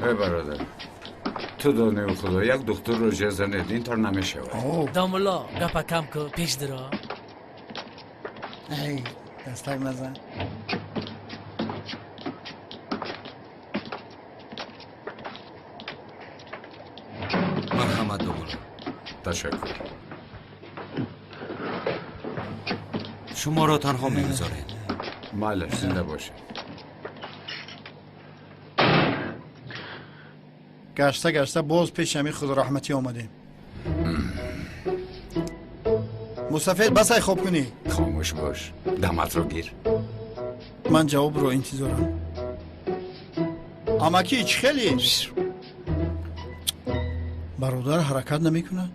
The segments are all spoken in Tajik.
Эй бародар, ту донию худо як духтурро ҷер занед, ин тор намешавад. Домулло, гапа кам ку, пеш диро. Эй, дастак назан. Марҳамат, домулло. Ташаккур. Шуморо танҳо мегузорем. Майлаш, зинда бошед. Гашта гашта боз пеши ҳамин худораҳматӣ омадем. Мусафед, басай хоб кунӣ. Хомӯш бош, даматро гир. Ман ҷавобро интизорам. Амакӣ, чӣ хеле? Бародар ҳаракат намекунад?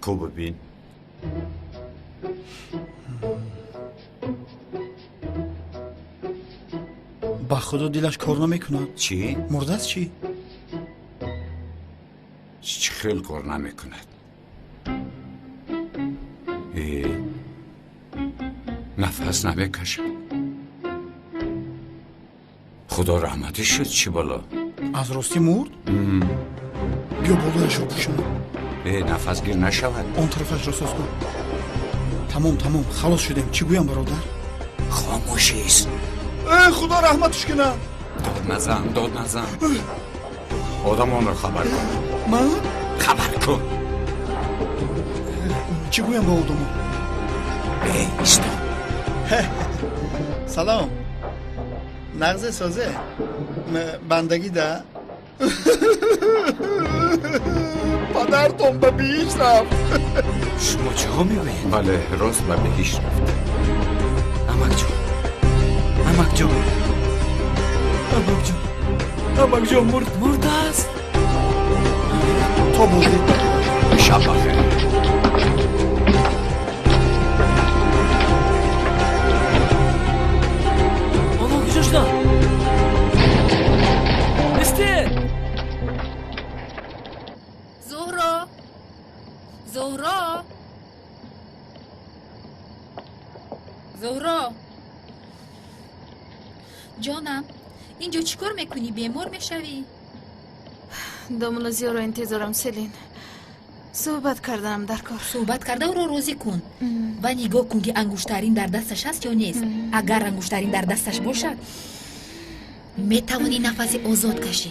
Ку бибин. Ба худо дилаш кор намекунад. Чӣ? Мурдааст чӣ? Чӣ хел кор намекунад? Э, нафас намекашад. Худо раҳматӣ шуд, чӣ бало? Аз ростӣ мурд? Биё болояшро пӯшон. Э, нафасгир нашавад. Он тарафашро соз кун. Тамом, тамом, халос шудем. Чӣ гӯям, бародар? Хомӯшист. Э, худо раҳматш кунад. Дод назан, дод назан. Одамонро хабар кун. Ман? Хабар кун. Чӣ гӯям ба одамон? Э, исто. Салом. Нағзе созе? Бандагӣ да? Падартон ба биҳишт рафт. Шумо чиҳо мегӯед? Бале, рост ба биҳишт рафт. Амакҷон, амакҷон, амакҷон, амакҷон мурд, мурдааст. То боздид. Шаб бахайр. Онҳо куҷо шуданд? Истед! Зуҳро, Зуҳро, Зуҳро, ҷонам, инҷо чӣ кор мекунӣ? Бемор мешавӣ? Домулло Зиёро интизорам, Селин. Суҳбат карданам дар кор. Суҳбат карда ӯро розӣ кун ва нигоҳ кун, ки ангуштарин дар дасташ ҳаст ё нест. Агар ангуштарин дар дасташ бошад, метавонӣ нафаси озод кашӣ.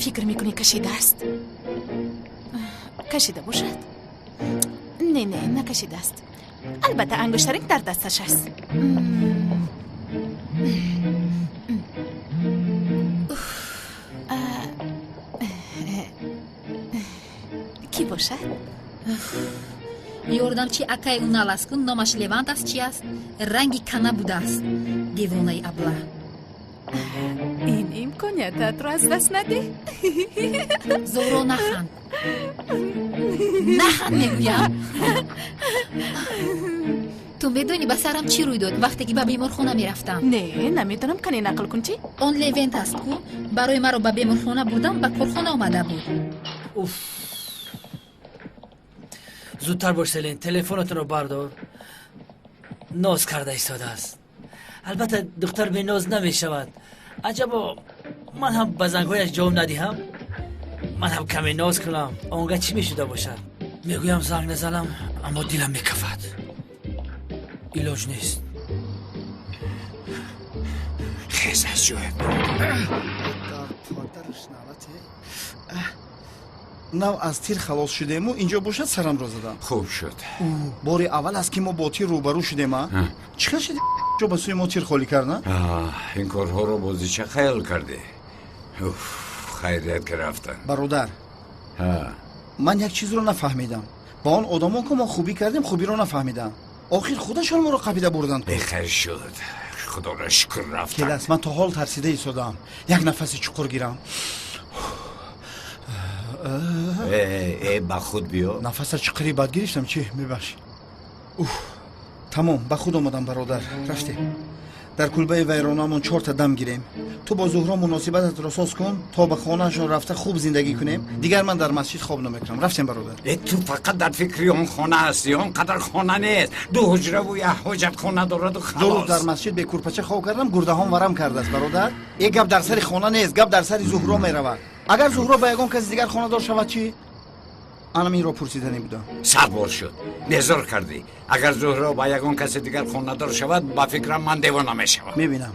Фикр мекунӣ, кашидааст? Кашида бошад? Не, не, накашидааст. Албатта, ангуштарин дар дасташ аст. Кӣ бошад? Ёрдамчи акаи ӯ налас кун, номаш Левант аст, чи аст, ранги кана будааст, девонаи абла. Ин имкониятатро аз даст надеҳ. Зуҳро, наханд, наханд мегӯям. Ту медонӣ, ба сарам чӣ рӯй дод, вақте ки ба беморхона мерафтам? Не, намедонам, кане нақл кун, чӣ? Он Левент аст ку, барои маро ба беморхона бурдан ба корхона омада буд. Уф, зудтар бош, Селин, телефонатонро бардор. Ноз карда истодааст. Албатта, духтар беноз намешавад. Аҷабо, ман ҳам ба зангҳояш ҷавоб надиҳам, ман ҳам каме ноз кунам, он га чӣ мешуда бошад? Мегӯям занг назанам, аммо дилам мекафад. Илоҷ нест. Хез аз ҷоят. Дар подараш налате. Нав аз тир халос шудему, инҷо бошад сарамро задам. Хуб шуд. Бори аввал аст, ки мо бо тир рӯбарӯ шудем. А чӣ хел шуди, ҷо ба сӯи мо тир холӣ карда? Ин корҳоро бозича хаёл кардӣ. Хайрият, ки рафтан. Бародар, ман як чизро нафаҳмидам. Ба он одамон, ки мо хубӣ кардем, хубиро нафаҳмидам. Охир худашон моро қапида бурданд. Бехайр шуд, худоро шукр, рафтан. Келас, ман то ҳол тарсида истодаам. Як нафаси чуқур гирам. Э, ба худ биё. Нафаса чуқури бад гирифтам, чӣ? Мебахшӣ. Уф, тамом, ба худ омадам, бародар, рафтем. Дар кулбаи вайронамон чорта дам гирем. Ту бо Зуҳро муносибататро соз кун, то ба хонаашон рафта хуб зиндагӣ кунем. Дигар ман дар масҷид хоб намекунам. Рафтем, бародар. Ту фақат дар фикри он хона ҳастӣ. Он қадар хона нест, ду ҳуҷраву як ҳоҷатхона дораду Ду рӯз дар халос. Масҷид бекурпача хоб кардам, гурдаҳом варам кардааст, бародар. Е, гап дар сари хона нест, гап дар сари Зуҳро меравад. Агар Зуҳро ба ягон каси дигар хонадор шавад чӣ? Анам инро пурсиданӣ будам. 100 бор шуд, безор кардӣ. Агар Зуҳро ба ягон каси дигар хонадор шавад, ба фикрам, ман девона мешавам. Мебинам,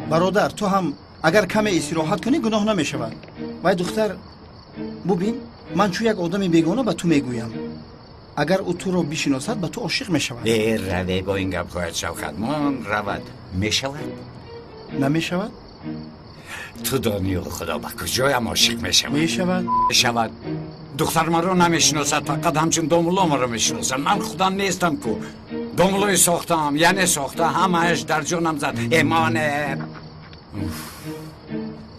бародар, ту ҳам агар каме истироҳат кунӣ, гуноҳ намешавад. Вай духтар, бубин, ман чун як одами бегона ба ту мегӯям, агар ӯ туро бишиносад, ба ту ошиқ мешавад. Э, раве бо ин гапҳоят, Шавкат. Мон равад, мешавад? Намешавад? Ту донию Худо, ба куҷоям ошиқ мешавад? Мешавад. Мешавад. Духтар маро намешиносад, фақат ҳамчун домулло маро мешиносад. Ман худам нестам ку, домуллои сохтаам, яъне сохта ҳамааш дар ҷонам зад. Эмоне.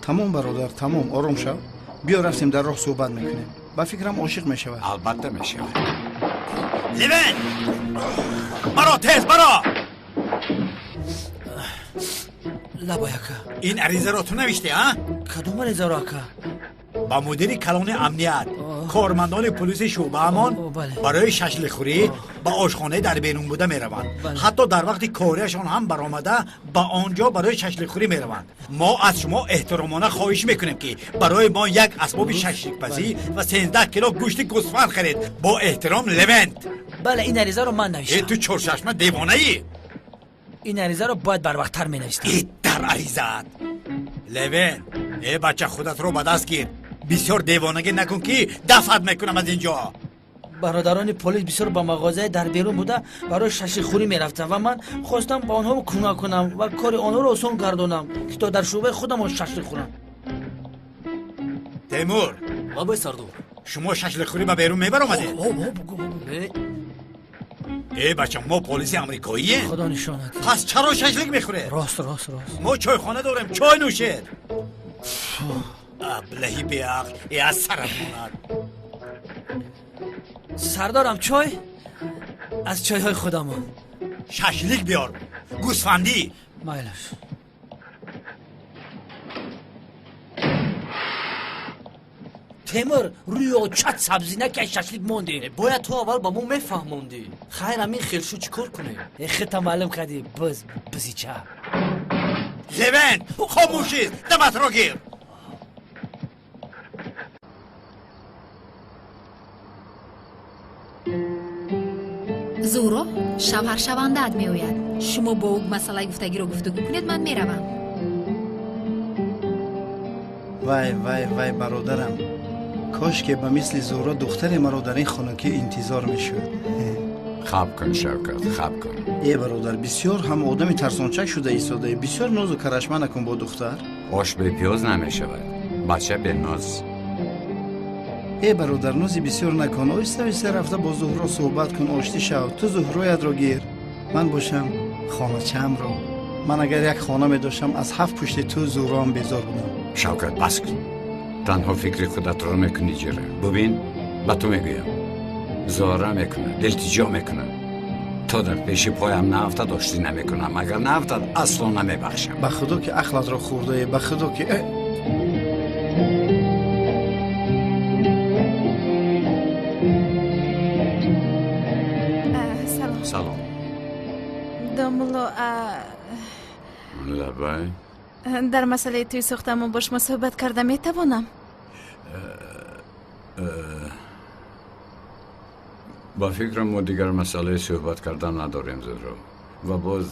Тамом, бародар, тамом, ором шав. Биё, рафтем, дар роҳ суҳбат мекунем. Ба фикрам, ошиқ мешавад. Албатта мешавад. Левен! Баро, тез баро! Лабай, ака. Ин аризаро ту навиштӣ, а? Кадом аризаро, ака? Ба мудири калони амният. Кормандони полиси шӯъбаамон барои шашликхӯрӣ ба ошхонаи дар берун буда мераванд. Ҳатто дар вақти кориашон ҳам баромада ба он ҷо барои шашликхӯрӣ мераванд. Мо аз шумо эҳтиромона хоҳиш мекунем, ки барои мо як асбоби шашликпазӣ ва 13 кило гӯшти гӯсфанд харед. Бо эҳтиром, Левент. Бале, ин аризаро ман Э, навиштам. ту чорчашма девонаӣ. Ин аризаро бояд барвақттар менавистам. Ит дар аризаат, Левен. Э, бача, худатро ба даст гир, бисёр девонагӣ накун, ки дафъат мекунам аз ин ҷо. Бародарони полис бисёр ба мағозаи дар берун буда барои шашликхӯрӣ мерафтанд ва ман хостам ба онҳо кӯмак кунам ва кори онҳоро осон гардонам, ки то дар шӯъбаи худамон шашлик хӯрам. Темур. Лабай, сардор. Шумо шашликхӯрӣ ба берун мебаромадед? Не. Э, бача, мо полиси амрикоием. Худо нишонат. Пас чаро шашлик мехӯред? Рост, рост, рост. Мо чойхона дорем, чой нӯшед. Аблаҳи беақл, э, аз сарат монад. Сардорам, чой аз чойҳои худамон. Шашлик биёр, гӯсфандӣ. Майлаш. Темур, рӯи очат сабзина, ки аз шашлик мондем. Бояд ту аввал ба мо мефаҳмондӣ. Хайр, амин хелшу чӣ кор кунем? Э, хита маълум кардӣ, биз бизича. Левент, хомӯшист, даматро гир. Зуҳро, шавҳаршавандаат меояд. Шумо бо ӯ масъалаи гуфтагиро гуфтугӯ кунед, ман меравам. Вай, вай, вай, бародарам, кошке ба мисли Зуҳро духтаре маро дар ин хонакӣ интизор мешуд. Хаб кун, Шавкат, хаб кун. Э, бародар, бисёр ҳам одами тарсончак шуда истодаӣ. Бисёр нозу карашма накун бо духтар. Ош бе пиёз намешавад, бача беноз. Э, бародар, нози бисёр накун. Оҳиста оҳиста рафта бо Зуҳро суҳбат кун, оштӣ шав. Ту Зуҳроятро гир, ман бошам хоначаамро. Ман агар як хона медоштам, аз ҳафт пушти ту Зуҳроам безор будам. Шавкат, бас кун, танҳо фикри худатро мекунӣ. Ҷира, бубин, ба ту мегӯям, зора мекунад, илтиҷо мекунад, то дар пеши поям наафтад, оштӣ намекунам. Агар наафтад, асло намебахшам. Ба худо, ки ақлатро хӯрдае, ба худо, ки э! Салом. Салом. Домулло. Лабай. Дар масъалаи тӯи сохтамон бо шумо суҳбат карда метавонам? Ба фикрам, мо дигар масъалаи суҳбат кардан надорем, Зуҳро, ва боз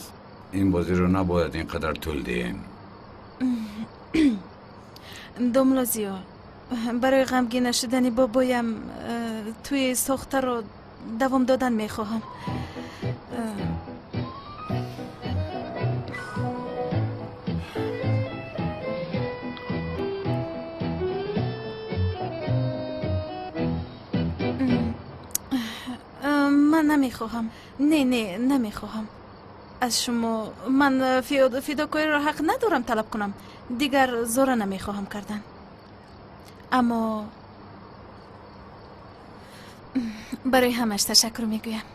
ин бозиро набояд ин қадар тӯл диҳем. Домулло Зиё, барои ғамгин нашудани бобоям тӯи сохтаро давом додан мехоҳам. Ман намехоҳам, не, не, намехоҳам аз шумо. Ман фидокориро ҳақ надорам талаб кунам. Дигар зора намехоҳам кардан, аммо барои ҳамаш ташаккур мегӯям.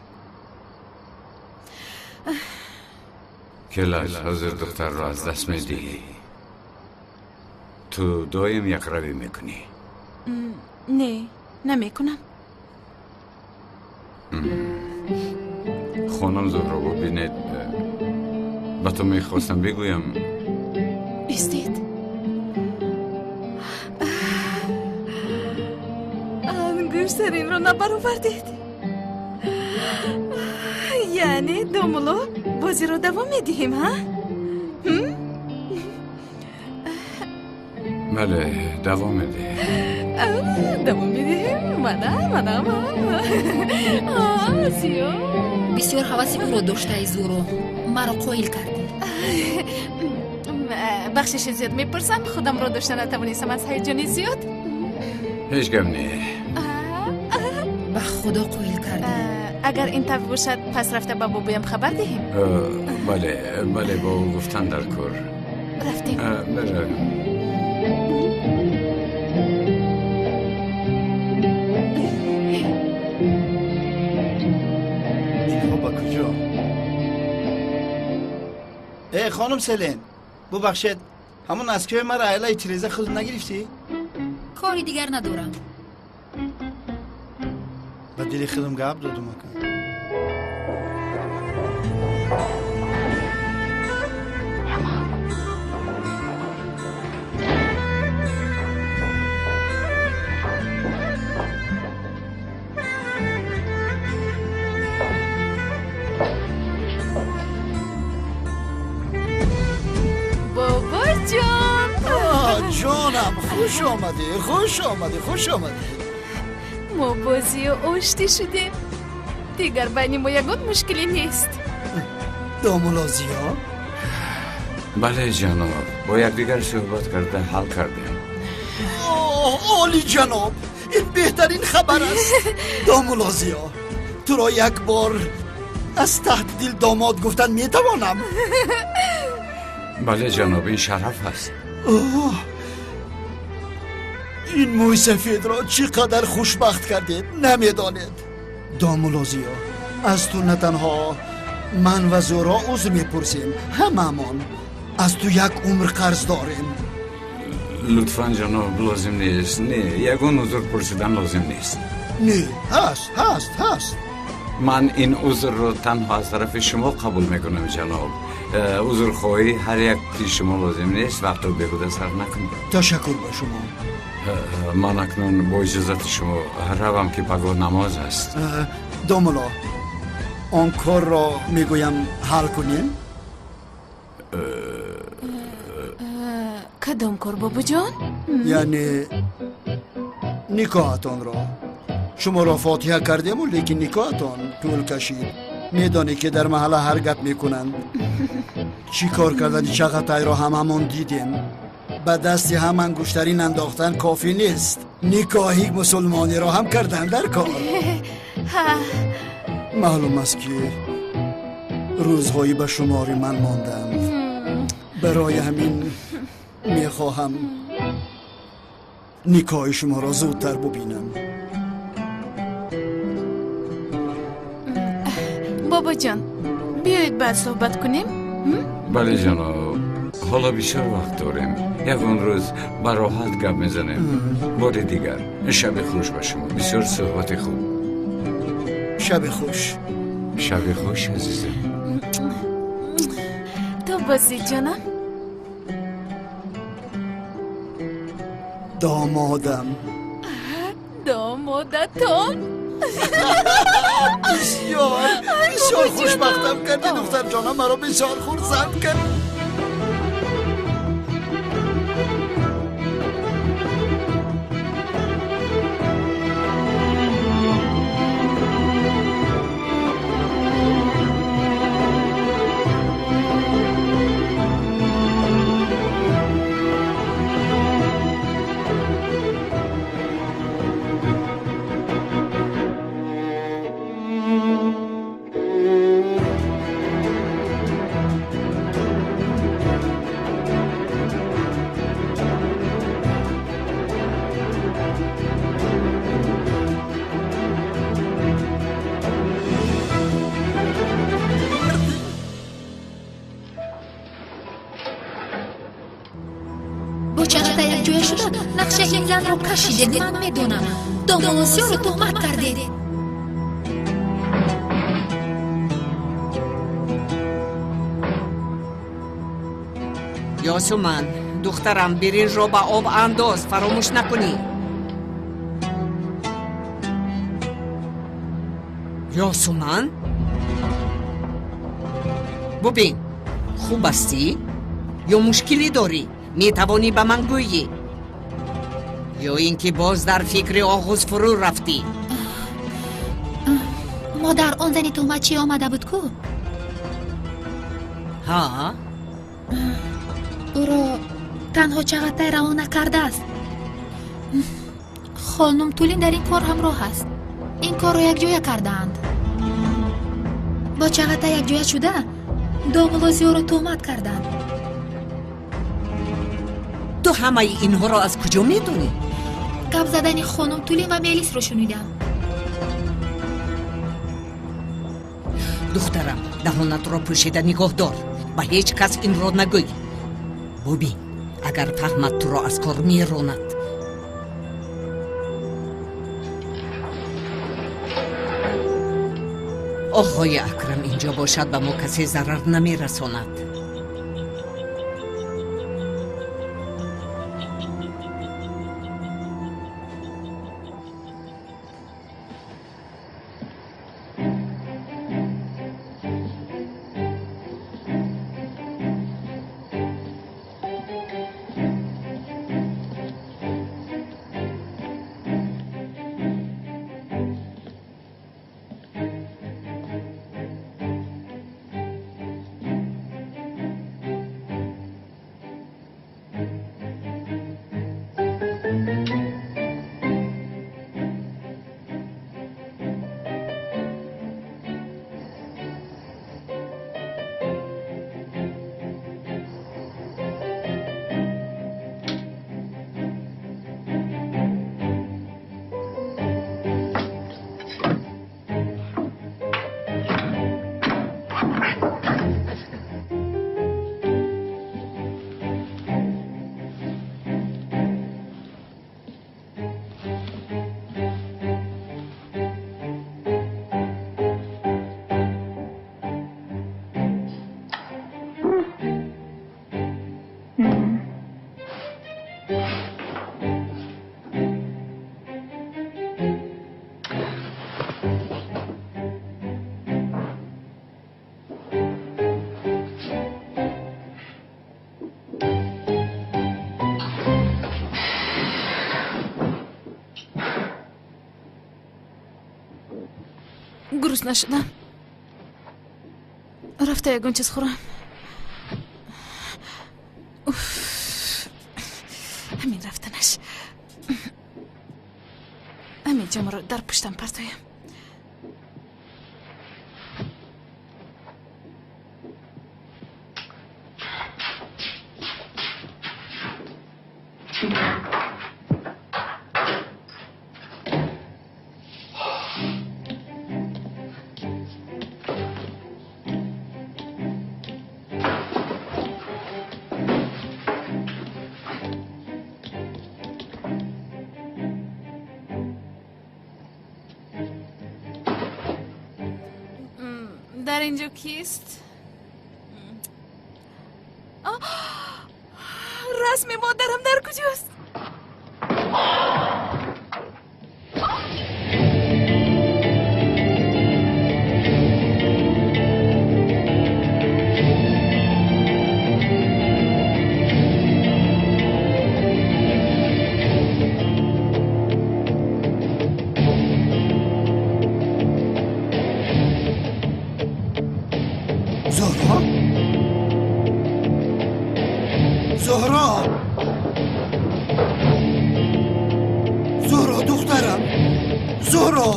Келаш, ҳозир духтарро аз даст медиҳӣ. Ту доим якравӣ мекунӣ. Не, намекунам. Хонум Зуҳро, бубинед, ба ту мехостам бигӯям. Истед. Ангуштаринро набаровардед. Яъне, домулло, бозиро давом медиҳем, ҳа? Бале, давом медиҳем. Давом медиҳем. Мана, мана, мана. Зиё. Бисёр ҳаваси ӯро доштаи, Зуро. Маро қоил кардӣ. Бахшиши зиёд мепурсам, худамро дошта натавонистам аз ҳаяҷони зиёд. Ҳеҷ гап не. Ба Худо қоил кардӣ. Агар ин тавр бошад, пас рафта ба бобоям хабар диҳем. Бале, бале, бо ӯ гуфтан дар кор. Рафтем. Меравем. Инҳо ба куҷо? Э, хонум Селен, бубахшед, ҳамон аскиёи маро айлаи тиреза худ нагирифтӣ? Кори дигар надорам. Ба дили худам гап додум, ака. Бобоҷон! Ҷонам, хуш омадӣ, хуш омадӣ, хуш омадӣ. Мо бозию оштӣ шудем. Дигар байни мо ягон мушкиле нест. Домулло Зиё? Бале, ҷаноб, бо якдигар суҳбат карда ҳал кардем. Олиҷаноб, ин беҳтарин хабар аст. Домулло Зиё, туро як бор аз таҳти дил домод гуфтан метавонам? Бале, ҷаноб, ин шараф аст. Ин мӯйсафедро чӣ қадар хушбахт кардед, намедонед. Домулло Зиё, аз ту на танҳо ман ва Зуҳро узр мепурсем, ҳамаамон аз ту як умр қарз дорем. Лутфан, ҷаноб, лозим нест. Не, ягон узр пурсидан лозим нест. Не, ҳаст, ҳаст, ҳаст. Ман ин узрро танҳо аз тарафи шумо қабул мекунам, ҷаноб. Узрхоҳӣ ҳар яки шумо лозим нест, вақтро беҳуда сарф накунед. Ташаккур ба шумо. Ман акнун бо иҷозати шумо равам, ки пагоҳ намоз аст. Домулло, он корро мегӯям ҳал кунем? Кадом кор, бобоҷон? Яъне никоҳатонро. Шуморо фотиҳа кардему, лекин никоҳатон тӯл кашид. Медонӣ, ки дар маҳалла ҳар гап мекунанд. Чӣ кор кардани Чағатайро ҳамамон дидем. Ба дасти ҳам ангуштарин андохтан кофӣ нест. Никоҳи мусулмониро ҳам кардан дар кор. Маълум аст, ки рӯзҳои ба шумори ман монданд. Барои ҳамин мехоҳам никоҳи шуморо зудтар бубинам. Бобоҷон, биёед баъд суҳбат кунем. Бале, ҷаноб, ҳоло бисёр вақт дорем. Ягон рӯз ба роҳат гап мезанем. Бори дигар шаби хуш ба шумо. Бисёр суҳбати хуб. Шаби хуш. Шаби хуш, азизам. То бозӣ, ҷонам. Домодам. Домодатон. Бисёр бисёр хушбахтам кардӣ, духтарҷонам, маро бисёр хурсанд кардӣ. занро кашидед, ман медонам. Домулло Зиёро туҳмат кардед. Ёсуман, духтарам, биринҷро ба об андоз, фаромӯш накунӣ. Ёсуман, бубин, хуб ҳастӣ ё мушкилӣ дорӣ? Метавонӣ ба ман гӯйӣ, ё ин ки боз дар фикри оғӯз фурӯ рафтӣ? Модар, он зани туҳматчӣ омада буд ку? Ҳа? Ӯро танҳо Чағатай равона кардааст. Хонум Тулин дар ин кор ҳамроҳ аст. Ин корро якҷоя кардаанд. Бо Чағатай якҷоя шуда домулло Зиёро туҳмат карданд. Ту ҳамаи инҳоро аз куҷо медонӣ? Гап задани хонум Тулин ва Мелисро шунидам. Духтарам, даҳонатро пӯшида нигоҳ дор, ба ҳеҷ кас инро нагӯй. Бубин, агар фаҳмад, туро аз кор меронад. Оғои Акрам инҷо бошад, ба мо касе зарар намерасонад. Грустно шудам. Рафта ягон чиз хӯрам. Ҳамин рафтанаш. Ҳамин ҷомаро дар пуштам партоям. Дар инҷо кист? Расми модарам дар куҷост? Зуҳро? Зуҳро! Зуҳро, духтарам! Зуҳро!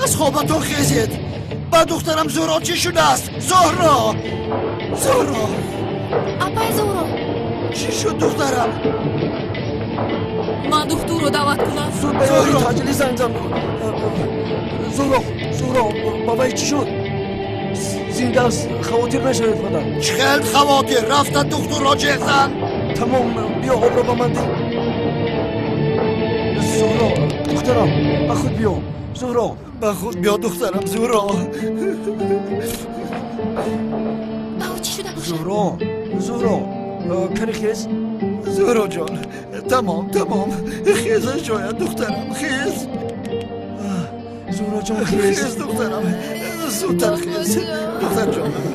Аз хобатон хезед! Ба духтарам Зуҳро чӣ шудааст? Зуҳро! Зуҳро! Апай Зуҳро! Чӣ шуд, духтарам? Ман духтурро даъват кунам. Зуд ба ёри таъҷилӣ занг зан. Зуҳро, Зуҳро, ба вай чӣ шуд? Зинда аст, хавотир нашавед, падар. Чӣ хел хавотир? Рафта духтурро ҷеғ зан. Тамом, биё обро ба ман диҳ. Зуҳро, духтарам, ба худ биё. Зуҳро, ба худ биё, духтарам, Зуҳро. Ба ӯ чӣ шуда бошад? Зуҳро, Зуҳро, кани хез. Зуҳро ҷон, тамом, тамом. Хез аз ҷоят, духтарам, хез. Зуҳро ҷон, хез. Хез, духтарам, зудтар хез. Духтарҷонам.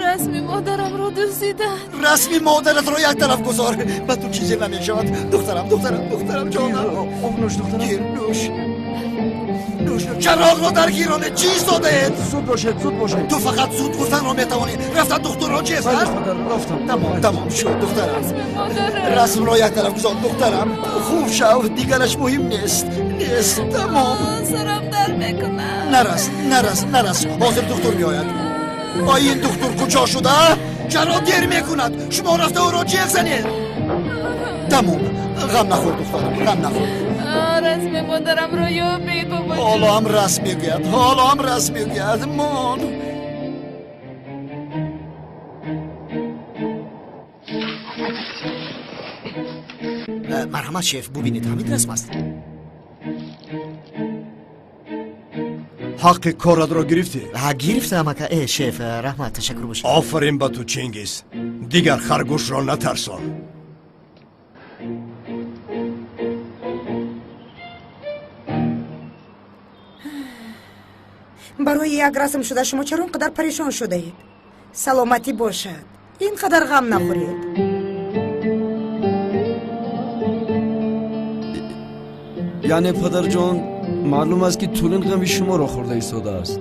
Расми модарамро дуздиданд. Расми модаратро як тараф гузор, ба ту чизе намешавад. Духтарам, духтарам, духтарам ҷонам. Об нӯш, духтарам. Гир, нӯш. Нӯш, чароғро дар гиронед, чӣ истодаед? Зуд бошед, зуд бошед. Ту фақат зуд гуфтанро метавонӣ. Рафтан духтурро чист? Бале, падар, рафтам. Тамом, тамом шуд, духтарам. Расми модарам. Расмро як тараф гузор, духтарам. Хуб шав, дигараш муҳим нест. Нест, тамом. Сарам дард мекунад. Нарас, нарас, нарас. Ҳозир духтур меояд. Ой, ин духтур куҷо шуда? Чаро дер мекунад? Шумо рафта ӯро ҷеғ занед. Тамом, ғам нахӯр, духтарам, ғам нахӯр. Расми модарамро ёбед, бобоҷон. Ҳоло ҳам расм мегӯяд, ҳоло ҳам расм мегӯяд. Мон. Марҳамат, шеф, бубинед, ҳамин расм аст. Ҳаққи коратро гирифтӣ? Гирифтам, ака. Э, шеф, раҳмат, ташаккур бошед. Офарин ба ту, Чингиз. Дигар харгӯшро натарсон. Барои як расм шуда шумо чаро ин қадар парешон шудаед? Саломатӣ бошад, ин қадар ғам нахӯред. Яъне, падарҷон, маълум аст, ки Тулин ғами шуморо хӯрда истодааст.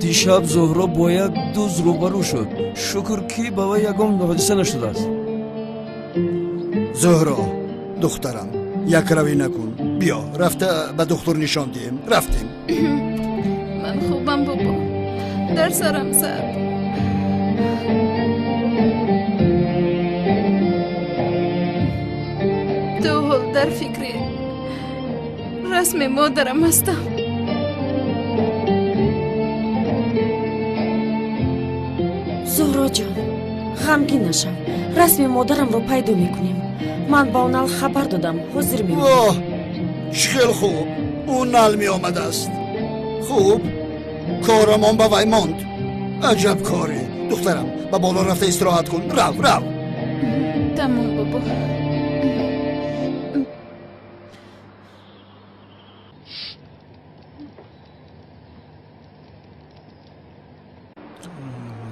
Дишаб Зуҳро бо як дузд рӯбарӯ шуд. Шукр, ки ба вай ягон ҳодиса нашудааст. Зуҳро, духтарам, якравӣ накун. Биё, рафта ба духтур нишон диҳем. Рафтем. Ман хубам, бобо. Дар сарам зад. То ҳол дар фикри расми модарам ҳастам. Зуҳроҷон, ғамгин нашав, расми модарамро пайдо мекунем. Ман ба Унал хабар додам, ҳозир меояд. Воҳ, чӣ хел хуб, Унал меомадааст. Хуб, корамон ба вай монд. Аҷаб коре. Духтарам, ба боло рафта истироҳат кун. Рав, рав. Тамом, бобо.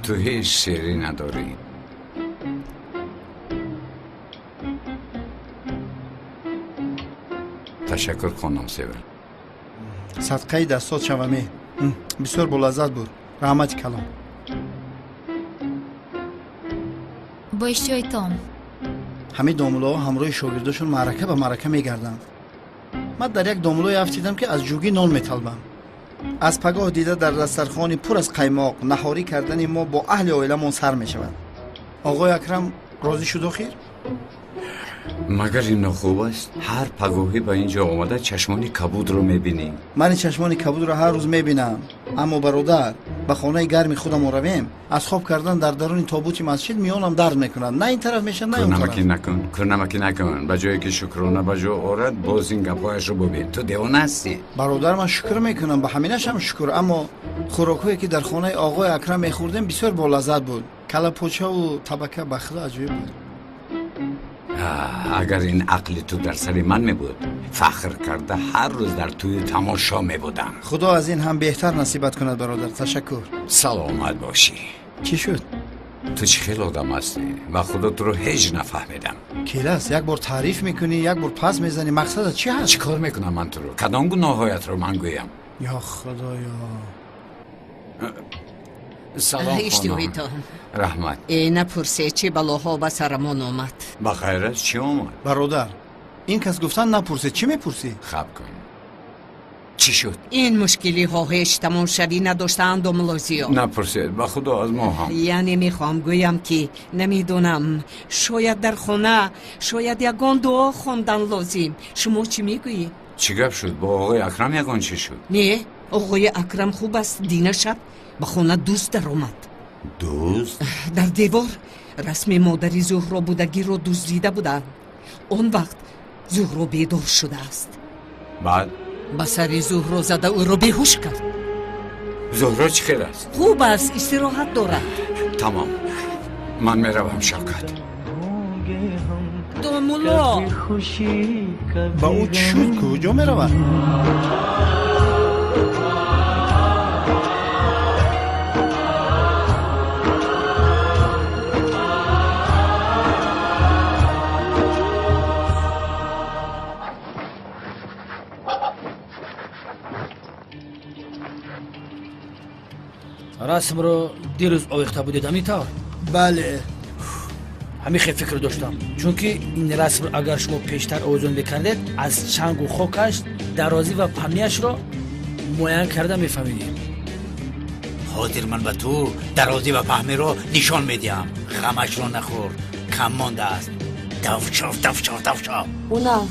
Ту ҳеҷ серӣ надорӣ. Ташаккур, хонум Севил. Садқаи дастот шаваме. Бисёр болаззат буд, раҳмати калон. Бо иштиҳои том. Ҳамин домулоҳо ҳамроҳи шогирдошон маърака ба маърака мегарданд. Ман дар як домулое афтидам, ки аз ҷугӣ нон металбам. Аз пагоҳ дида дар дастархони пур аз қаймоқ наҳорӣ кардани мо бо аҳли оиламон сар мешавад. Оғои Акрам розӣ шуд охир? Магар ин нохуб аст? Ҳар пагоҳӣ ба ин ҷо омада чашмони кабудро мебинӣ. Ман ин чашмони кабудро ҳар рӯз мебинам, аммо бародар, ба хонаи гарми худамон равем. Аз хоб кардан дар даруни тобути масҷид миёнам дард мекунад. На ин тараф мешавад, на он тараф. Кӯрнамакӣ накун, кӯрнамакӣ накун. Ба ҷое ки шукрона ба ҷо орад, боз ин гапҳояшро бубин. Ту девона ҳастӣ. Бародар, ман шукр мекунам, ба ҳаминашам шукр, аммо хӯрокҳое ки дар хонаи оғои Акрам мехӯрдем, бисёр болаззат буд. Калапочаву табака, ба худо, аҷоиб буд. Агар ин ақли ту дар сари ман мебуд, фахр карда ҳар рӯз дар тӯи тамошо мебудам. Худо аз ин ҳам беҳтар насибат кунад, бародар, ташаккур. Саломат бошӣ. Чӣ шуд? Ту чӣ хел одам ҳастӣ? Ба худо, туро ҳеҷ нафаҳмидам. Келас, як бор таъриф мекунӣ, як бор пас мезанӣ. Мақсадат чӣ ҳаст? Чӣ кор мекунам ман туро? Кадом гуноҳҳоятро ман гӯям? Ё худоё! Салом, Иштиҳои хонум. том. Раҳмат. Э, напурсе, чӣ балоҳо ба сарамон омад. Ба хайр аст, чӣ омад? Бародар, ин кас гуфтан напурсед, чӣ мепурсӣ? Хаб кун, чӣ шуд? Ин мушкилиҳо ҳеҷ тамомшавӣ надоштаанд, домлозиё. Напурсед, ба худо, аз мо ҳам. Яъне мехоҳам гӯям, ки намедонам, шояд дар хона, шояд ягон дуо хондан лозим. Шумо чӣ мегӯед? Чӣ гап шуд? Бо оғои Акрам ягон чӣ шуд? Не, оғои Акрам хуб аст. Дина шаб ба хона дузд даромад. Дузд? Дар девор расми модари Зуҳро будагиро дуздида буданд. Он вақт Зуҳро бедор шудааст. Баъд? Ба сари Зуҳро зада, ӯро беҳуш кард. Зуҳро чӣ хел аст? Хуб аст, истироҳат дорад. Тамом, ман меравам, Шавкат. Домулло! Ба ӯ чӣ шуд? Куҷо меравад? Расмро дирӯз овехта будед, ҳамин тавр? Бале. Ҳамин хел фикр доштам, чунки ин расмро агар шумо пештар овезон мекардед, аз чангу хокаш дарозӣ ва паҳнияшро муайян карда мефаҳмидем. Ҳозир ман ба ту дарозӣ ва паҳниро нишон медиҳам. Ғамашро нахӯр, кам мондааст. Давшов, давшов, давшов. Унал,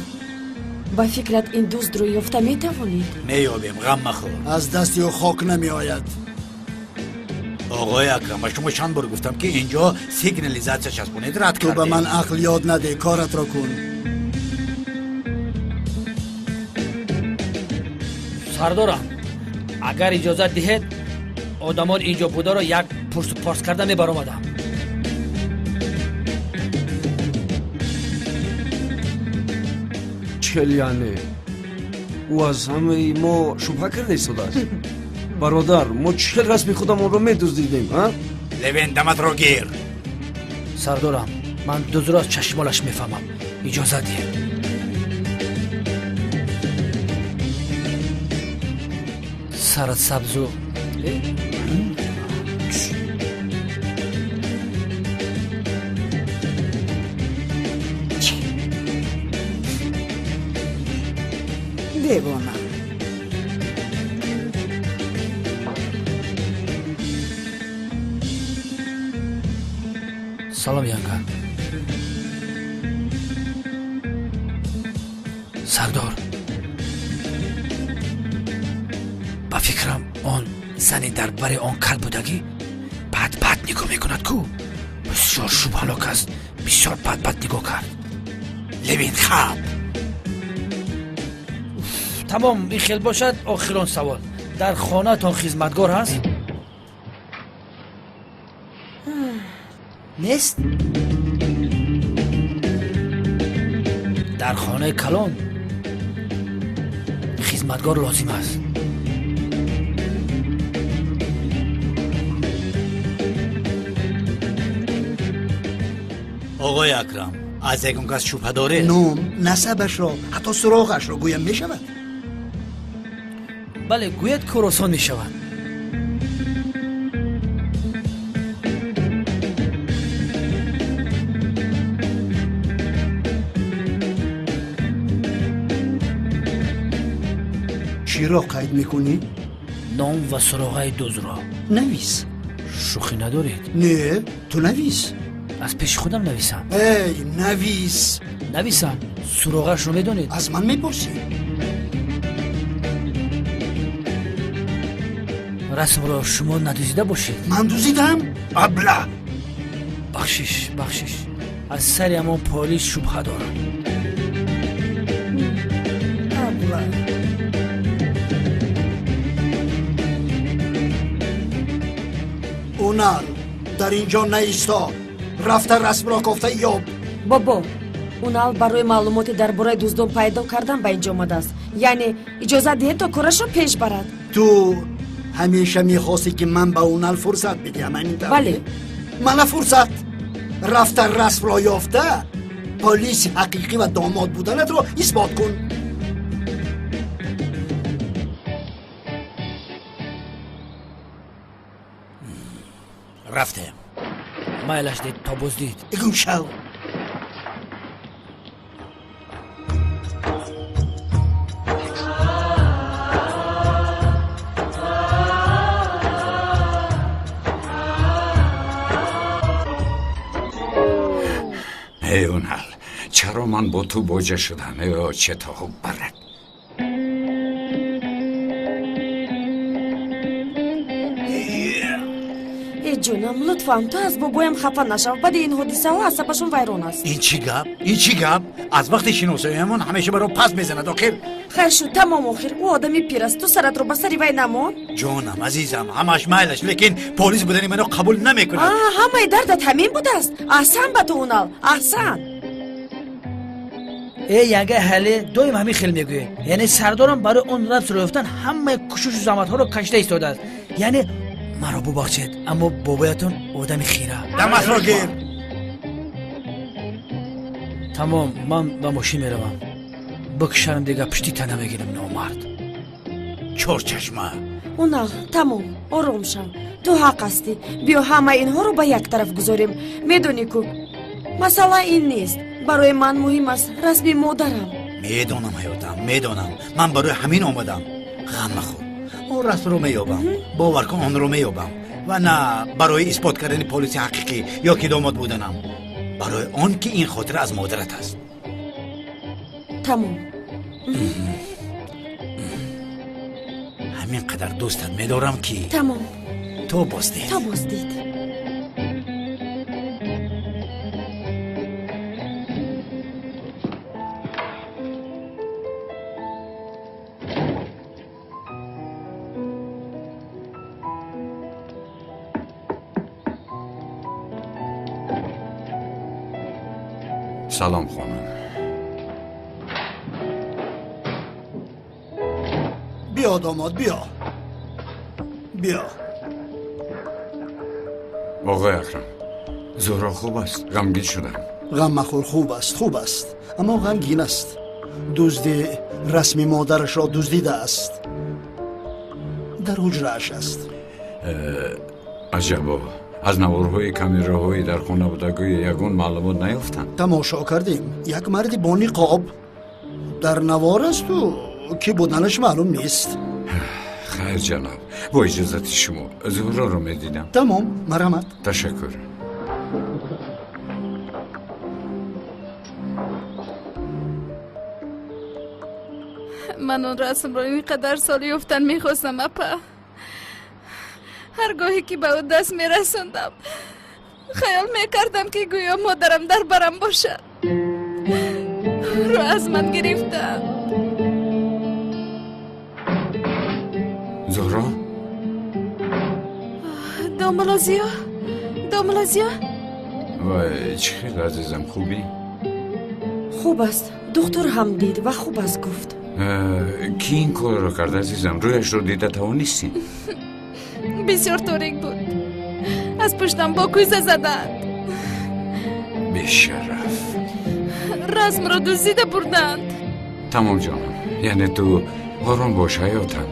ба фикрат, ин дуздро ёфта метавонед? Меёбем, ғам махӯр. Аз дасти ӯ хок намеояд. Оғои Акрам, ба шумо чанд бор гуфтам, ки инҷо сигнализатсия часпонед, рад Ту ба кардед. ман ақл ёд наде, коратро кун. Сардорам, агар иҷозат диҳед, одамон инҷо бударо як пурсу порс карда мебаромадам. Чел, яъне ӯ аз ҳамаи мо шубҳа карда истодааст. Бародар, мо чӣ хел расми худамонро медуздидем, а? Левен, даматро гир. Сардорам, ман дуздро аз чашмолаш мефаҳмам, иҷозат диҳед. Сарат сабзу. Девона. Салом, янга. Сардор, ба фикрам, он зани дар бари он кал будагӣ бад бад нигоҳ мекунад ку. Бисёр шубҳанок аст, бисёр бад бад нигоҳ кард. Левин, хаб. Тамом, ин хел бошад, охирон савол: дар хонаатон хизматгор ҳаст? Нест? Дар хонаи калон хизматгор лозим аст. Оғои Акрам, аз ягон кас шубҳа доред? Ном, насабашро, ҳатто суроғашро гӯям, мешавад? Бале, гӯяд, кор осон мешавад. Чиро қайд мекунӣ? Ном ва суроғаи дузро. Навис. Шӯхӣ надоред? Не, ту навис. Аз пеши худам нависам? Эй, навис. Нависам. Суроғашро медонед? Аз ман мепурсӣ? Расмро шумо надузида бошед? Ман дузидам, абла? Бахшиш, бахшиш, аз сари ҳамон полис шубҳа дорам. Абла. Унал, дар ин ҷо наисто, рафта расмро кофта ёб. Бобо, Унал барои маълумоте дар бораи дуздон пайдо кардан ба инҷо омадааст, яъне иҷозат диҳед, то корашро пеш барад. Ту ҳамеша мехостӣ, ки ман ба Унал фурсат бидиҳам, ҳамин тавр? Бале. Мана фурсат. Рафта расмро ёфта, полиси ҳақиқӣ ва домод буданатро исбот кун. Рафтем. Майлаш дид, то боздид. Гум шав. Эй, Унал, чаро ман бо ту боҷа шудам? Э, чето барад. Э, Ҷонам, лутфан ту аз бобоям хафа нашав. Баъди ин ҳодисаҳо асабашон вайрон аст. Ин чӣ гап? Ин чӣ гап? Аз вақти шиносоиамон ҳамеша маро пас мезанад. Охир хайр шуд, тамом. Охир ӯ одами пир аст, ту саратро ба сари вай намон. Ҷонам, азизам, ҳамаш майлаш, лекин полис будани маро қабул намекунад. Ҳамаи дардат ҳамин будааст. Аҳсан ба ту, Унал, аҳсан. Э, янга, ҳале доим ҳамин хел мегӯед. Яъне сардорам барои он расмро ёфтан ҳамаи кӯшишу заҳматҳоро кашида истодааст. Яъне маро бубахшед, аммо бобоятон одами хира. Дамасро гир. Тамом, ман ба мошин меравам. Бикшарам, дига пушти та намегирам, номард. Чорчашма. Унал, тамом, ором шав. Ту ҳақ ҳастӣ. Биё ҳамаи инҳоро ба як тараф гузорем. Медонӣ ку, масъала ин нест. Барои ман муҳим аст расми модарам. Медонам, ҳаётам, медонам. Ман барои ҳамин омадам. Ғам махӯр, он расмро меёбам, бовар кун, онро меёбам. Ва на барои исбот кардани полиси ҳақиқӣ ё ки домод буданам, барои он ки ин хотира аз модарат аст. Тамом. Ҳамин қадар дӯстат медорам ки. Тамом. То боздид. То боздид. Салом, хонум. Биё, домод, биё, биё. Оқои Акрам, Зуҳро хуб аст? Ғамгин шудам. Ғам махӯр, хуб аст, хуб аст, аммо ғамгин аст. Дузди расми модарашро дуздидааст, дар ҳуҷрааш аст. Аҷабо, аз наворҳои камераҳои дар хона будагӯи ягон маълумот наёфтанд? Тамошо кардем, як марди бо ниқоб дар навор асту, ки буданаш маълум нест. Хайр, ҷаноб, бо иҷозати шумо Зуҳроро медидам. Тамом, марҳамат. Ташаккур. Ман он расмро ин қадар сол ёфтан мехостам, апа. Ҳар гоҳе ки ба ӯ даст мерасондам, хаёл мекардам, ки гӯё модарам дар барам бошад. Ӯро аз ман гирифтанд. Зуҳро? Домулозиё, домулозиё. Вай, чӣ хел, азизам, хубӣ? Хуб аст, духтур ҳам дид ва хуб аст гуфт. Ки ин корро кард, азизам? Рӯяшро дида тавонистӣ? Бисёр торик буд, аз пуштам бо кӯза заданд. Бешараф. Расмро дуздида бурданд. Тамом, ҷонам, яъне ту ором бош, ҳаётам.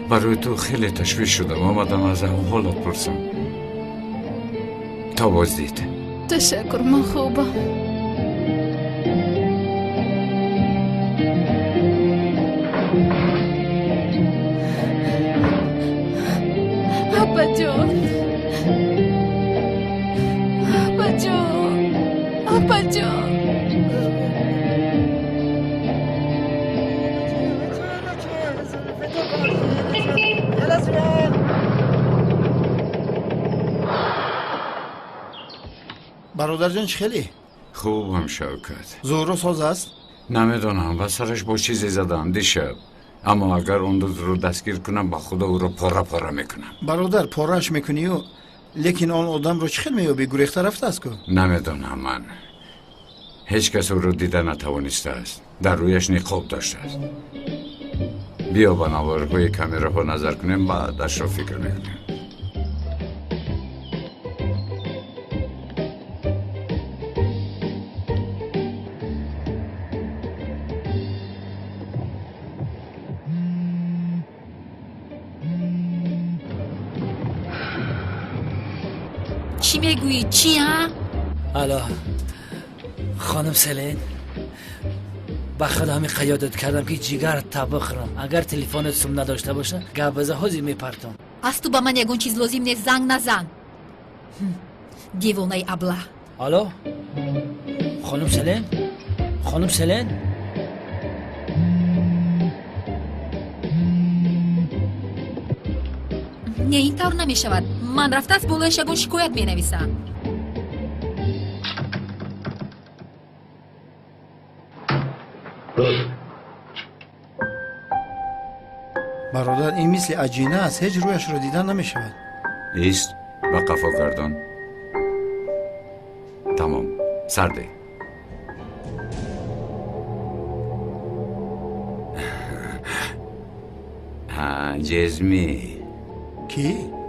Барои ту хеле ташвиш шудам, омадам аз аҳволат пурсам. То боздид. Ташаккур, ман хубам. Апаҷон, апаҷон, апаҷон. Бародарҷон, чӣ хеле? Хубам, Шавкат. Зуҳро соз аст? Намедонам, ба сараш бо чизе задам дишаб. Аммо агар он дузро дастгир кунам, ба худо ӯро пора пора мекунам. Бародар, порааш мекунию, лекин он одамро чӣ хел меёбӣ? Гурехта рафтааст ку. Намедонам ман. Ҳеҷ кас ӯро дида натавонистааст. Дар рӯяш ниқоб доштааст. Биё ба наворҳои камераҳо назар кунем, баъдашро фикр мекунем. Чӣ мегӯӣ, чӣ, а? Алло, хонум Селин, ба худо ҳамин қаёдат кардам, ки ҷигар та бихӯрам. Агар телефонат сум надошта боша, гап биза, ҳозир мепартом. Аз ту ба ман ягон чиз лозим нест, занг назан, девонаи аблаҳ. Алло, хонум Селин, хонум Селин. Не, ин тавр намешавад. Ман рафта аз болояш ягон шикоят менависам. Бародар, ин мисли аҷина аст, ҳеҷ рӯяшро дидан намешавад. Ист, ба қафо гардон. Тамом, сарде. Ҷезмӣ. Кӣ?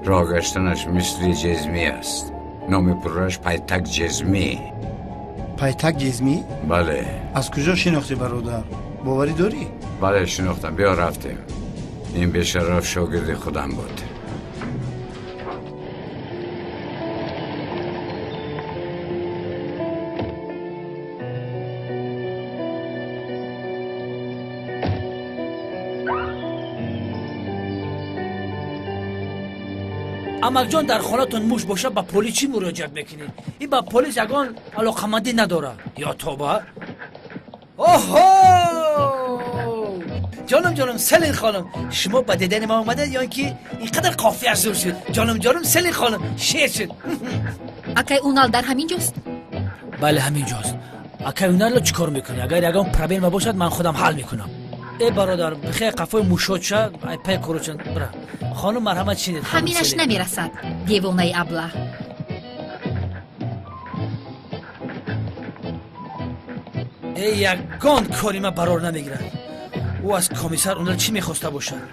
Роҳ гаштанаш мисли ҷезмӣ аст. Номи пурраш Пайтак Ҷезмӣ. Пайтак Ҷезмӣ? Бале. Аз куҷо шинохтӣ, бародар? Боварӣ дорӣ? Бале, шинохтам. Биё рафтем. Ин бешараф шогирди худам буд. Амакҷон, дар хонатон муш бошад, ба полис чӣ муроҷиат мекунед? Ин ба полис ягон алоқамандӣ надорад. Ё тоба? Оҳо! Ҷонам, ҷонам, Селин хонум, шумо ба дидани ма омадед ё ин ки ин қадар қофия зур шуд? Ҷонам, ҷонам, Селин хонум, шер шуд. Акай Унал дар ҳамин ҷост? Бале, ҳамин ҷост. Акай Уналро чӣ кор мекунӣ? Агар ягон проблема бошад, ман худам ҳал мекунам. Э бародар, бихе қафои мушод ша, ай пай корочан, бира. Хонум, марҳамат, шинед. Ҳаминаш намерасад, девонаи аблаҳ. Э, ягон кори ма барор намегирад. Ӯ аз комиссар Унал чӣ мехоста бошад?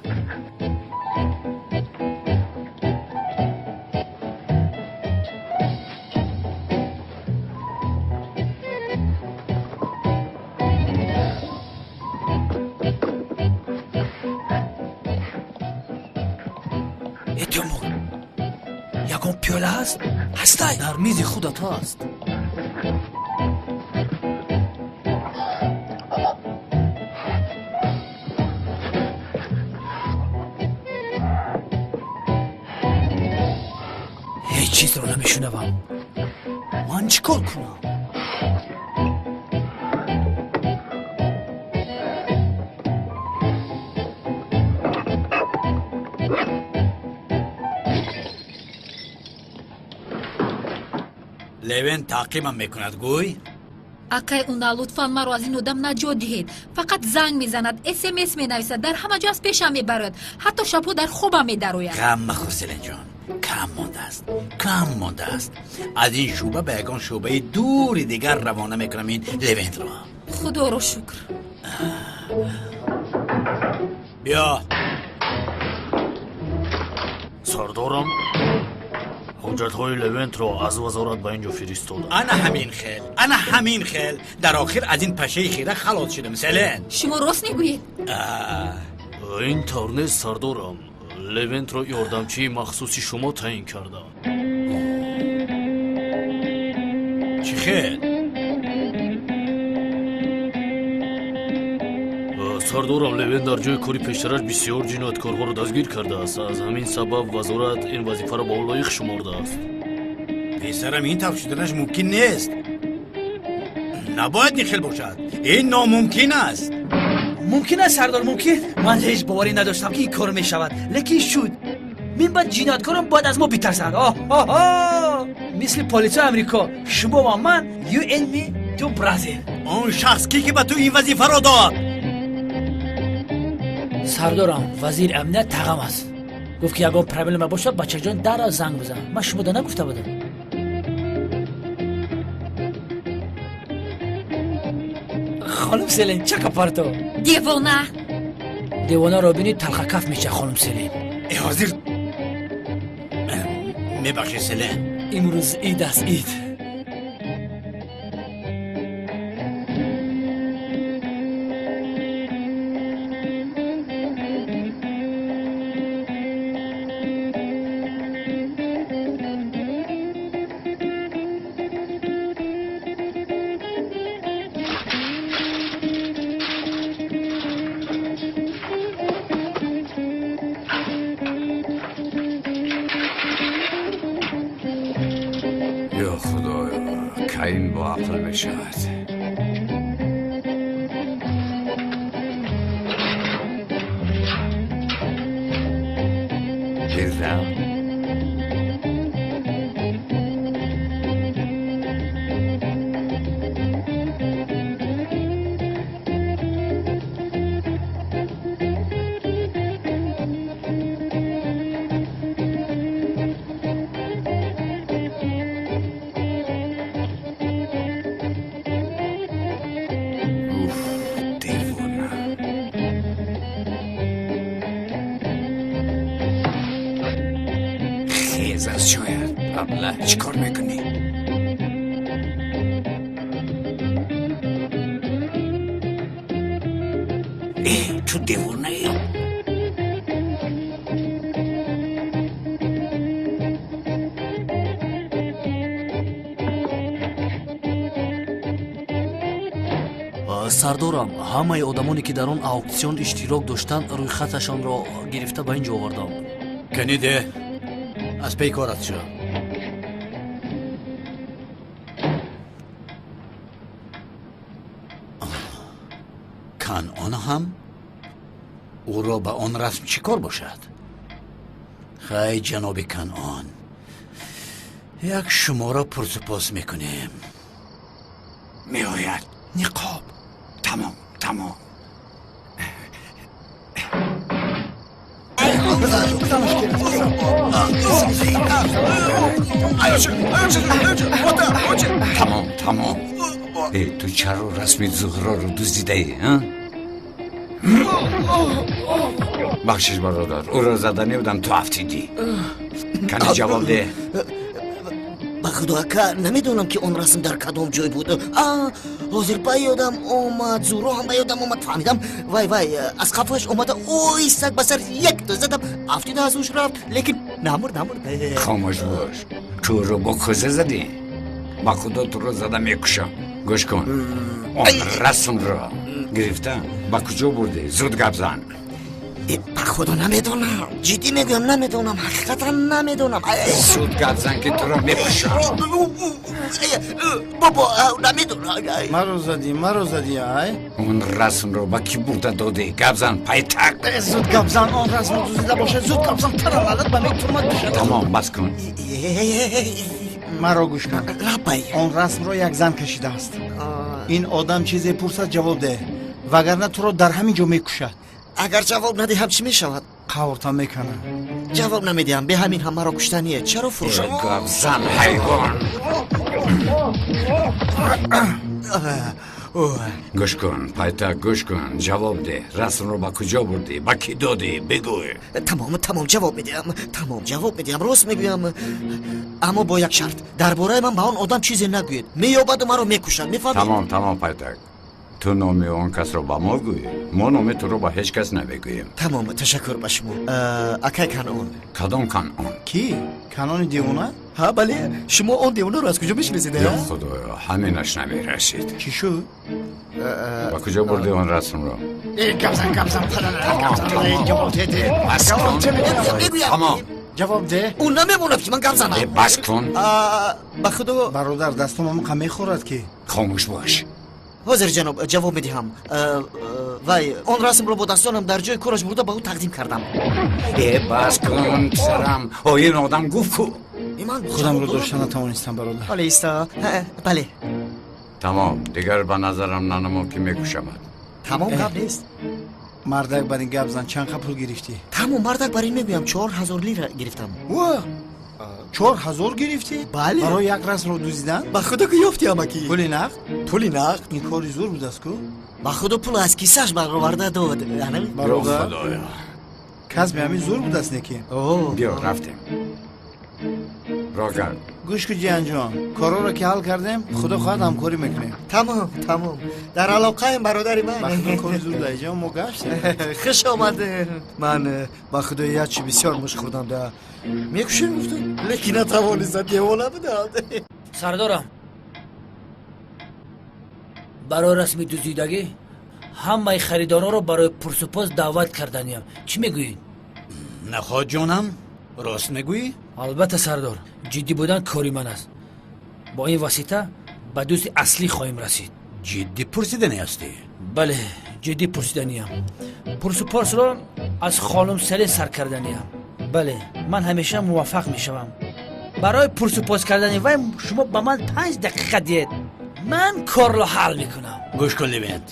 Э, Тимур, ягон пиёла ҳаст? Ҳастай? Дар мизи худат ҳаст. Ҳеҷ чизро намешунавам. Ман чӣ кор кунам? Левен таъқибам мекунад, гӯй? Акай Унал, лутфан маро аз ин одам наҷот диҳед. Фақат занг мезанад, смс менависад, дар ҳама ҷо аз пешам мебарояд, ҳатто шабҳо дар хобам медарояд. Ғам махӯр, Селинҷон, кам мондааст, кам мондааст. Аз ин шӯъба ба ягон шӯъбаи дури дигар равона мекунам ин Левентро. Худоро шукр. Биё. Сардорам, ҳуҷҷатҳои Левентро аз вазорат ба ин ҷо фиристодам. Ана ҳамин хел, ана ҳамин хел. Дар охир аз ин пашаи хира халос шудам, Селен. Шумо рост мегӯед? Ин тавр нест, сардорам. Левентро ёрдамчии махсуси шумо таъин кардам. Чӣ хел? Сардорам, Левент дар ҷои кори пештараш бисёр ҷинояткорҳоро дастгир кардааст. Аз ҳамин сабаб вазорат ин вазифаро ба ӯ лоиқ шумордааст. Писарам, ин тавр шуданаш мумкин нест. Набояд ин хел бошад. Ин номумкин аст. Мумкин аст, сардор, мумкин. Ман ҳеҷ боварӣ надоштам, ки ин кор мешавад, лекин шуд. Мин баъд ҷинояткорон бояд аз мо битарсанд. Оҳ, мисли полисои Амрико, шумо ва ман, you and me, two brother. Он шахс ки ки ба ту ин вазифаро дод? Сардорам, вазири амният тағам аст. Гуфт, ки ягон проблема бошад, бачаҷон, дарро занг бизан. Ман шумо да нагуфта будам? Хонум Селин, чака парто. Девона! Девонаро бинӣ, талхакаф меша, хонум Селин. Э, ҳозир мебахши, Селин. Имрӯз ид аст, ид. Ё Худоё, кай ин бо ақл мешавад? Дидам. Тез аз шояд. Абла, чӣ кор мекунӣ? Э, ту девонаӣ? Сардорам, ҳамаи одамоне ки дар он ауксион иштирок доштанд, рӯйхаташонро гирифта ба ин ҷо овардам. Каниде, аз пей корат шо. Канъон ҳам ӯро ба он расм чӣ кор бошад? Хай, ҷаноби Канъон, як шуморо пурсупос мекунем. Меояд ниқоб. Тамом, тамом. Тамом, тамом. Э, ту чаро расми Зуҳроро дуздидаӣ, а? Бахшиш, бародар, ӯро зада небудам, ту афтидӣ. Кани ҷавоб деҳ. Ба худо, ака, намедонам, ки он расм дар кадом ҷой буд. Ҳозир ба ёдам омад, Зуҳро ҳам ба ёдам омад, фаҳмидам. Вай, вай, аз қафояш омада, ой, саг ба сар якто задам, афтида аз ҳуш рафт, лекин намурд, намурд. Хомӯш бош. Ту ӯро бо кӯза задӣ? Ба худо, туро зада мекушам. Гӯш кун, он расмро гирифта ба куҷо бурдӣ? Зуд гап зан. Ба худо, намедонам, ҷиддӣ мегӯям, намедонам, ҳақиқатан намедонам. Зуд гап зан, ки туро мекушам. Бобо, намедонам. Маро задӣ, маро задӣ, ай. Он расмро ба кӣ бурда додӣ? Гап зан, пайтак. Зуд гап зан, он расмро дуздида бошад, зуд гап зан, таралалат ба метумад бишад. Тамом, бас кун. Маро гӯш кун. Лаббай. Он расмро як зан кашидааст. Ин одам чизе пурсад, ҷавоб деҳ, вагарна туро дар ҳамин ҷо мекушад. Агар ҷавоб надиҳам, чӣ мешавад? Қаврта мекунам. Ҷавоб намедиҳам, бе ҳамин ҳам маро куштание. Чаро фурӯшам? Гап зан, ҳайвон. Гӯш кун, пайтак, гӯш кун, ҷавоб деҳ. Расмро ба куҷо бурдӣ? Ба кӣ додӣ? Бигӯй. Тамом, тамом, ҷавоб медиҳам. Тамом, ҷавоб медиҳам, рост мегӯям. Аммо бо як шарт: дар бораи ман ба он одам чизе нагӯед. Меёбаду маро мекушад, мефаҳмед? Тамом, тамом, пайтак. Ту номи он касро ба мо гӯй, мо номи туро ба ҳеҷ кас намегӯем. Тамом, ташаккур ба шумо. Акай Канъон. Кадом Канъон? Кӣ? Канъони девона? Ҳа, бале. Шумо он девонаро аз куҷо мешиносед? Ё худоё, ҳаминаш намерасид. Чӣ шуд? Ба куҷо бурдӣ он расмро? Гап зан, гап зан, ҷавоб деҳ. Бас кун. Тамом. Ҷавоб деҳ. Ӯ намемонад, ки ман гап занам. Бас кун. Ба худо. Бародар, дастом ҳамон мехӯрад ки. Хомӯш бош. Ҳозир, ҷаноб, ҷавоб медиҳам. Вай, он расмро бо дастонам дар ҷои кораш бурда ба ӯ тақдим кардам. Э, бас кун, писарам. О, ин одам гуфт ку. Худамро дошта натавонистам, бародар. Бале, иста. Бале. Тамом, дигар ба назарам нанамо, ки мекушамад. Тамом, гап нест. Мардак, бар ин гап зан, чанд қа пул гирифтӣ? Тамом, мардак, бар ин мегӯям, 4000 лира гирифтам. Ва, 4000 гирифтӣ? Бале. Барои як расмро дуздидан? Ба худо, ки ёфтӣ, амакӣ. Пули нақд? Пули нақд. Ин кори зур будааст ку. Ба худо, пул аз кисааш бароварда дод. Бародар, Худоё, касби ҳамин зур будааст, неки. Биё, рафтем. Роҳ кард. Гӯш ку, ҷиянҷон, корҳоро ки ҳал кардем, худо хоҳад, ҳамкорӣ мекунем. Тамом, тамом, дар алоқаем, бародари ман. Ба худо, кори зур даиҷа мо гаштем. Хуш омадем. Ман ба худо як чи бисёр муш хӯрдам да мекушем гуфтам, лекин натавонистам, девона будам. Сардорам, барои расми дуздидагӣ ҳамаи харидоронро барои пурсупос даъват карданиям. Чӣ мегӯед? Наход, ҷонам, рост мегӯӣ? Албатта, сардор, ҷиддӣ будан кори ман аст. Бо ин восита ба дӯсти аслӣ хоҳем расид. Ҷиддӣ пурсиданӣ ҳастӣ? Бале, ҷиддӣ пурсиданиям. Пурсупосро аз хонум Селин сар карданиям. Бале, ман ҳамеша муваффақ мешавам. Барои пурсупос кардани вай шумо ба ман 5 дақиқа диҳед, ман корро ҳал мекунам. Гӯш кун, Левент,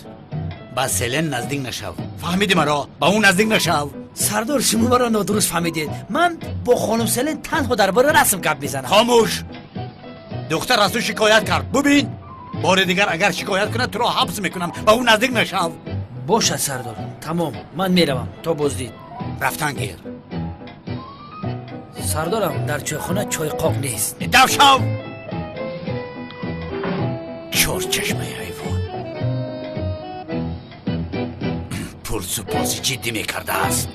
ба Селен наздик нашав, фаҳмидӣ маро? Ба ӯ наздик нашав. Сардор, шумо маро нодуруст фаҳмидед. Ман бо хонум Селен танҳо дар бораи расм гап мезанам. Хомӯш! Духтар аз ту шикоят кард, бубин, бори дигар агар шикоят кунад, туро ҳабс мекунам. Ба ӯ наздик нашав. Бошад, сардор, тамом, ман меравам. То боздид. Рафтан гир. Сардорам, дар чойхона чойқоқ нест. Дав шав! Чорчашмаи ҳайвон пурсупоси ҷиддӣ мекардааст.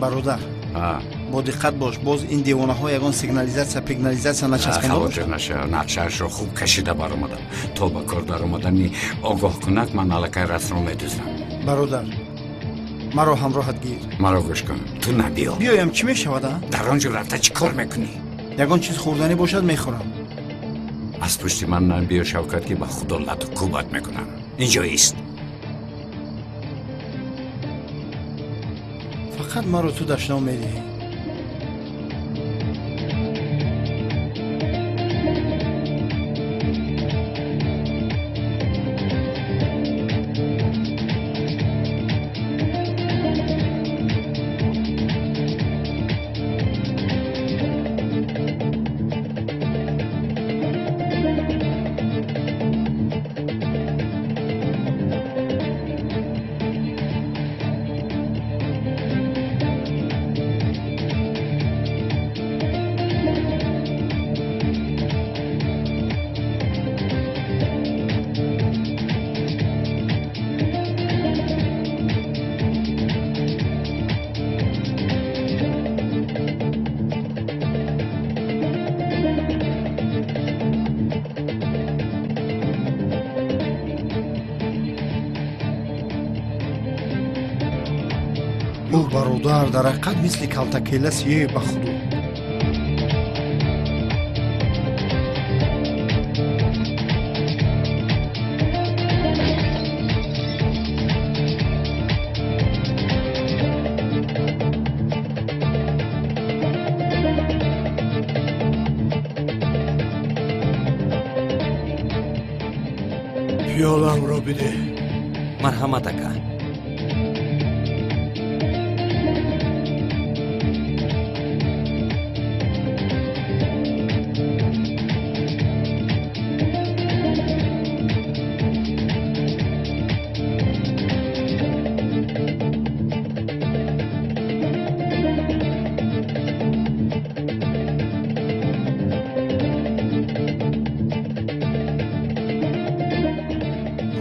Бародар, бо диққат бош, боз ин девонаҳо ягон сигнализатсия пигнализатсия начаспонда Хавотир наша, нақшаашро хуб кашида баромадам. То ба кор даромадани огоҳкунак ман аллакай расмро медуздам. Бародар, маро ҳамроҳат гир. Маро гӯш кун, ту набиё. Биёям, чӣ мешавад? А дар он ҷо рафта чӣ кор мекунӣ? Ягон чиз хӯрданӣ бошад, мехӯрам. Аз пушти ман набиё, Шавкат, ки ба худо лату кӯбат мекунам. Инҷо ист. Фақат маро ту дашном медиҳӣ. Бародар, дар ҳақиқат мисли калтакела сиёе ба худо. Пиёламро бидеҳ. Марҳамат, ака.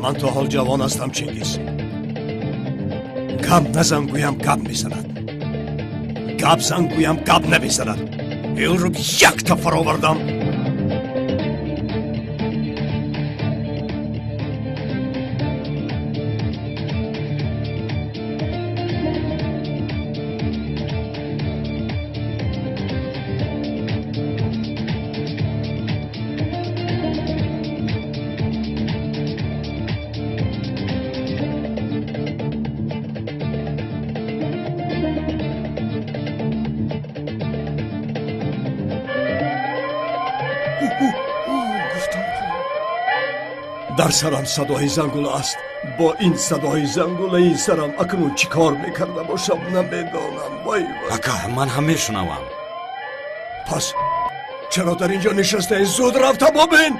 Ман то ҳол ҷавон ҳастам, Чингиз. Гап назан гӯям, гап мезанад, гап зан гӯям, гап намезанад. Инро якта фаровардам. Дар сарам садои зангула аст. Бо ин садои зангулаи сарам акнун чӣ кор мекарда бошам, намедонам. Вай вай. Ака, ман ҳам мешунавам. Пас чаро дар инҷо нишастаи? Зуд рафта бобин.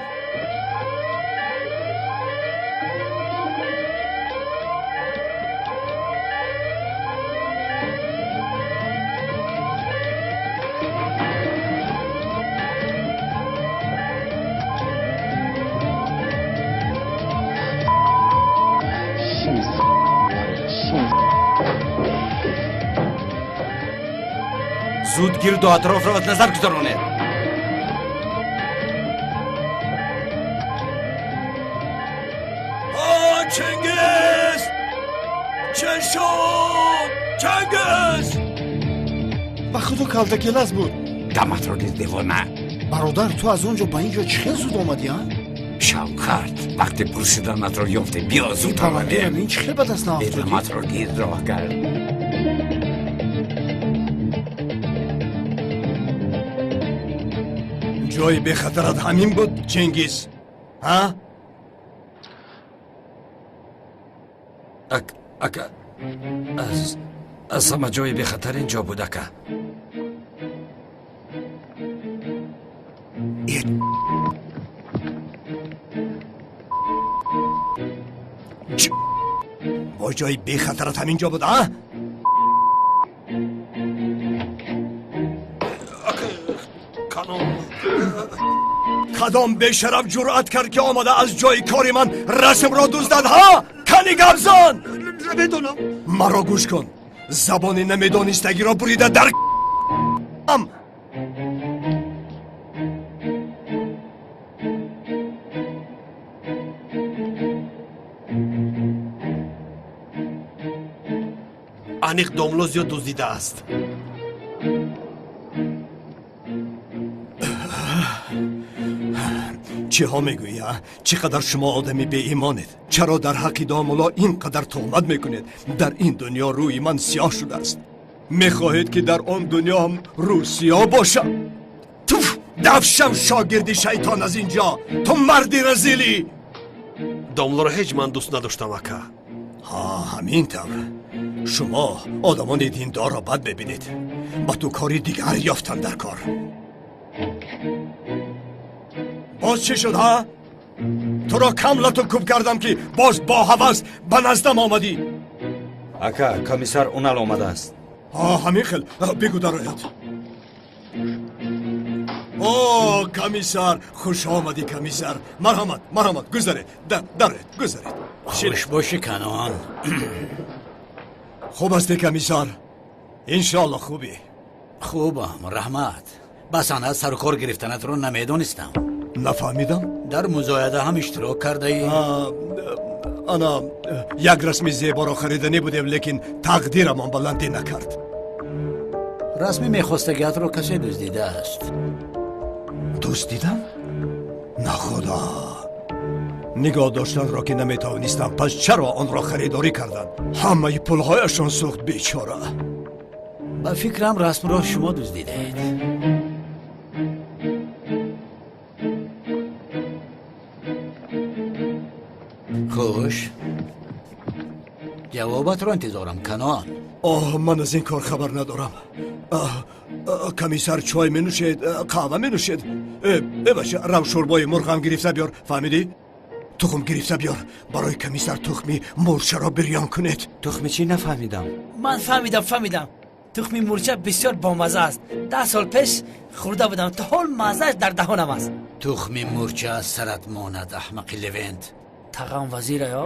Зуд гирду атрофро аз назар гузаронед. Чингиз! Чӣ шуд? Чингиз! Ба худо калтакелас буд. Даматро гир, девона. Бародар, ту аз он ҷо ба ин ҷо чӣ хел зуд омадӣ, а? Шавкат, вақте пурсиданатро ёфте, биё зуд равем. Ин чӣ хел ба даст наafтодӣ? Даматро гир, роҳ кард. Ҷои бехатарат ҳамин буд, Чингиз, ҳа? Ака, аз ҳама ҷои бехатар ин ҷо буд, ака. Бо ҷои бехатарат ҳамин ҷо буд, а? Кадом бешараф ҷуръат кард, ки омада аз ҷои кори ман расмро дуздад, ҳа? Кани гапзан! Намедонам. Маро гӯш кун. Забони намедонистагиро бурида дар ам. Аниқ домло зиёд дуздидааст. Чиҳо мегӯӣ, а? Чӣ қадар шумо одами беимонед? Чаро дар ҳаққи домулло ин қадар туҳмат мекунед? Дар ин дунё рӯи ман сиёҳ шудааст. Мехоҳед, ки дар он дунё ҳам рӯ сиёҳ бошам? Туф! Дафшам, шогирди шайтон, аз ин ҷо! Ту марди разилӣ! Домлоро ҳеҷ ман дӯст надоштам, ака. Ҳа, ҳамин тавр. Шумо одамони диндорро бад мебинед. Ба ту кори дигар ёфтам дар кор. Боз чӣ шуд, ҳа? Туро кам лату куб кардам, ки боз бо ҳавас ба наздам омадӣ. Ака, комиссар Унал омадааст. Ҳа, ҳамин хел, бигӯ дарояд. О, комиссар, хуш омадӣ, комиссар. Марҳамат, марҳамат, гузаред, дароед, гузаред. Хуш бошӣ, Канон. Хуб ҳастӣ, комиссар? Иншоалло хубӣ. Хубам, раҳмат. Ба санъат сару кор гирифтанатро намедонистам. Нафаҳмидам. Дар музояда ҳам иштирок кардаӣ? Ана як расми зеборо хариданӣ будем, лекин тақдирамон баландӣ накард. Расми мехостагиатро касе дуздидааст. Дуздидам? На худо! Нигоҳ доштанро ки наметавонистам, пас чаро онро харидорӣ карданд? Ҳамаи пулҳояшон сӯхт, бечора. Ба фикрам, расмро шумо дуздидаед. Хуш, ҷавобатро интизорам, Канон. Оҳ, ман аз ин кор хабар надорам. Комиссар, чой менӯшед, қаҳва менӯшед? Э бача, рав, шӯрбои мурғам гирифта биёр, фаҳмидӣ? Тухм гирифта биёр. Барои комиссар тухми мурчаро бирён кунед. Тухми чӣ? Нафаҳмидам. Ман фаҳмидам, фаҳмидам. Тухми мурча бисёр бомазза аст. 10 сол пеш хӯрда будам, то ҳол маззааш дар даҳонам аст. Тухми мурча аз сарат монад, аҳмақи Левент. Тағам вазира ё?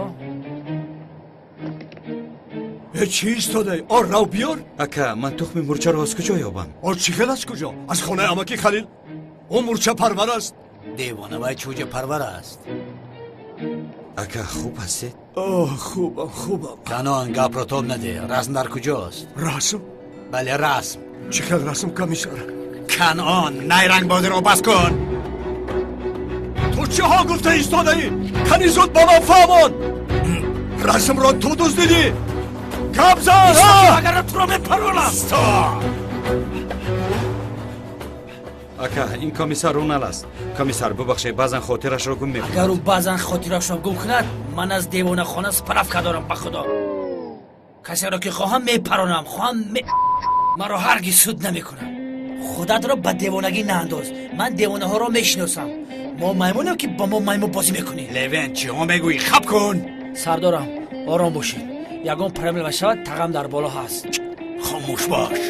Э, чӣ истодаи? О, рав, биёр. Ака, ман тухми мурчаро аз куҷо ёбам? О, чӣ хел аз куҷо? Аз хонаи амаки Халил. Ӯ мурчапарвар аст. Девона, вай чӯҷапарвар аст. Ака, хуб ҳастед? Оҳ, хубам, хубам. Канон, гапро тоб надеҳ. Расм дар куҷост? Расм? Бале, расм. Чӣ хел расм, комиссар? Канон, найрангбозиро бас кун. Ту чиҳо гуфта истодаӣ? Кани зуд ба ман фаҳмон. Расмро ту дуздидӣ? Гап зан! Агар туро мепаронам. Ака, ин комиссар Унал аст. Комиссар, бубахшед, баъзан хотирашро гум мекунад. Агар ӯ баъзан хотирашро гум кунад, ман аз девонахона справка дорам, ба худо. Касеро ки хоҳам мепаронам, хоҳам маро ҳаргиз суд намекунам. Худатро ба девонагӣ наандоз. Ман девонаҳоро мешиносам. Мо маймунем, ки ба мо маймун бозӣ мекунӣ. Левент, чиҳо мегӯӣ? Хаб кун. Сардорам, ором бошед. Ягон проблема шавад, тағам дар боло ҳаст. Хомӯш бош.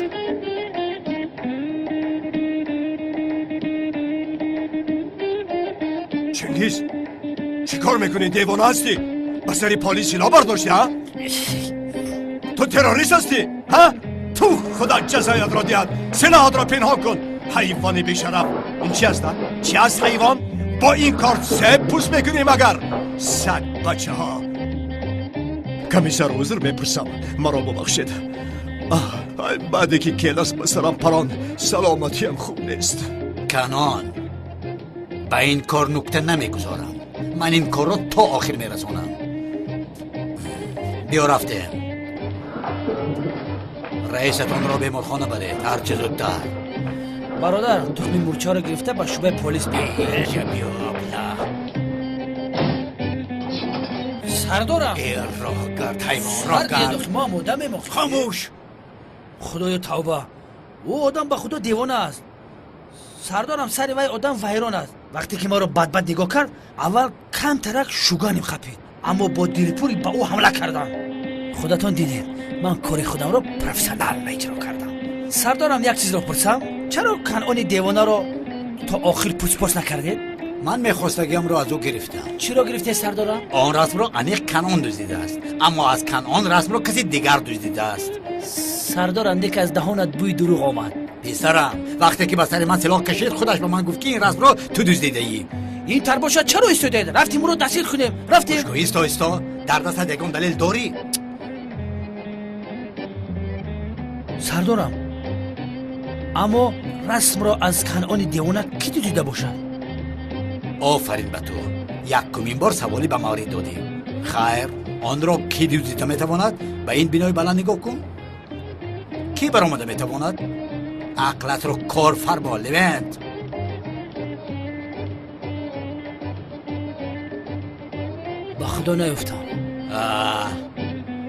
Чингиз, чӣ кор мекунӣ? Девона ҳастӣ? Ба сари полис силоҳ бардоштӣ, ҳа? Ту террорист ҳастӣ, ҳа? Ту худо ҷазоятро диҳад. Силоҳатро пинҳон кун, ҳайвони бешараф. Ин чи аст, чи аст, ҳайвон? Бо ин кор себ пӯст мекунем, агар саг бачаҳо. Комиссар, узр мепурсам, маро бубахшед. Баъде ки келас ба сарам парон, саломатиам хуб нест. Канон, ба ин кор нукта намегузорам. Ман ин корро то охир мерасонам. Биё, рафтем. Раисатонро беморхона баред, ҳарчи зудтар. Бародар, тухми мурчаро гирифта ба шӯъбаи полис биё. Биё, абла. Сардорам. Э, роҳгард, ҳайвон, роҳгард. Мо омода мемохтем. Хомӯш. Худоё, тавба! Ӯ одам ба худо девона аст. Сардорам, сари вай одам вайрон аст. Вақте ки маро бадбад нигоҳ кард, аввал камтарак шуганим хапид, аммо бо дилпурӣ ба ӯ ҳамла кардам. Худатон дидед, ман кори худамро профессионально иҷро кардам. Сардорам, як чизро пурсам, чаро Канъони девонаро то охир пучпоч накардед? Ман мехостагиамро аз ӯ гирифтам. Чиро гирифтед, сардорам? Он расмро аниқ Канъон дуздидааст, аммо аз Канъон расмро касе дигар дуздидааст. Сардорам, дек аз даҳонат бӯи дурӯғ омад. Писарам, вақте ки ба сари ман силоҳ кашид, худаш ба ман гуфт, ки ин расмро ту дуздидаӣ. Ин тар бошад, чаро истодаед? Рафтем, ӯро дастгир кунем. Рафтем. Исто, исто, дар дастат ягон далел дорӣ? Сардорам, аммо расмро аз Канъони девона кӣ дуздида бошад? Офарин ба ту, якумин бор саволӣ ба маврид додӣ. Хайр, онро кӣ дуздида метавонад? Ба ин бинои баланд нигоҳ кун, кӣ баромада метавонад? Ақлатро кор фармо, Левент. Ба худо наёфтам.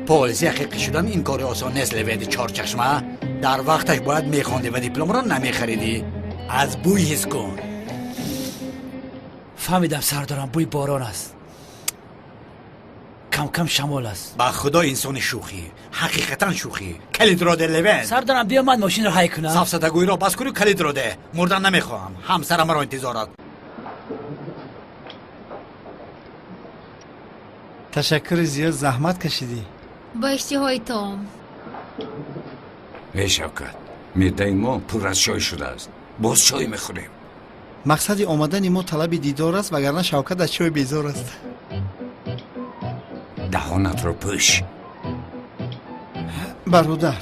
Полиси ҳақиқӣ шудан ин кори осон нест, Левенти чорчашма. Дар вақташ бояд мехондӣ ва дипломро намехаридӣ. Аз бӯй ҳис кун. Фаҳмидам, сардорам, бӯи борон аст, камкам шамол аст. Ба худо, инсони шӯхӣ, ҳақиқатан шӯхӣ. Калидро де, Левент. Сардорам, биё ман мошинро ҳай кунам. Сафсатагӯиро бас кунӣ, калидро де. Мурдан намехоҳам, ҳамсарам маро интизор аст. Ташаккури зиёд, заҳмат кашидӣ. Бо иштиҳои том. Эй Шавкат, меъдаи мо пур аз чой шудааст, боз чой мехӯрем. Мақсади омадани мо талаби дидор аст, вагарна Шавкат аз чой безор аст. Даҳонатро пӯш. Бародар,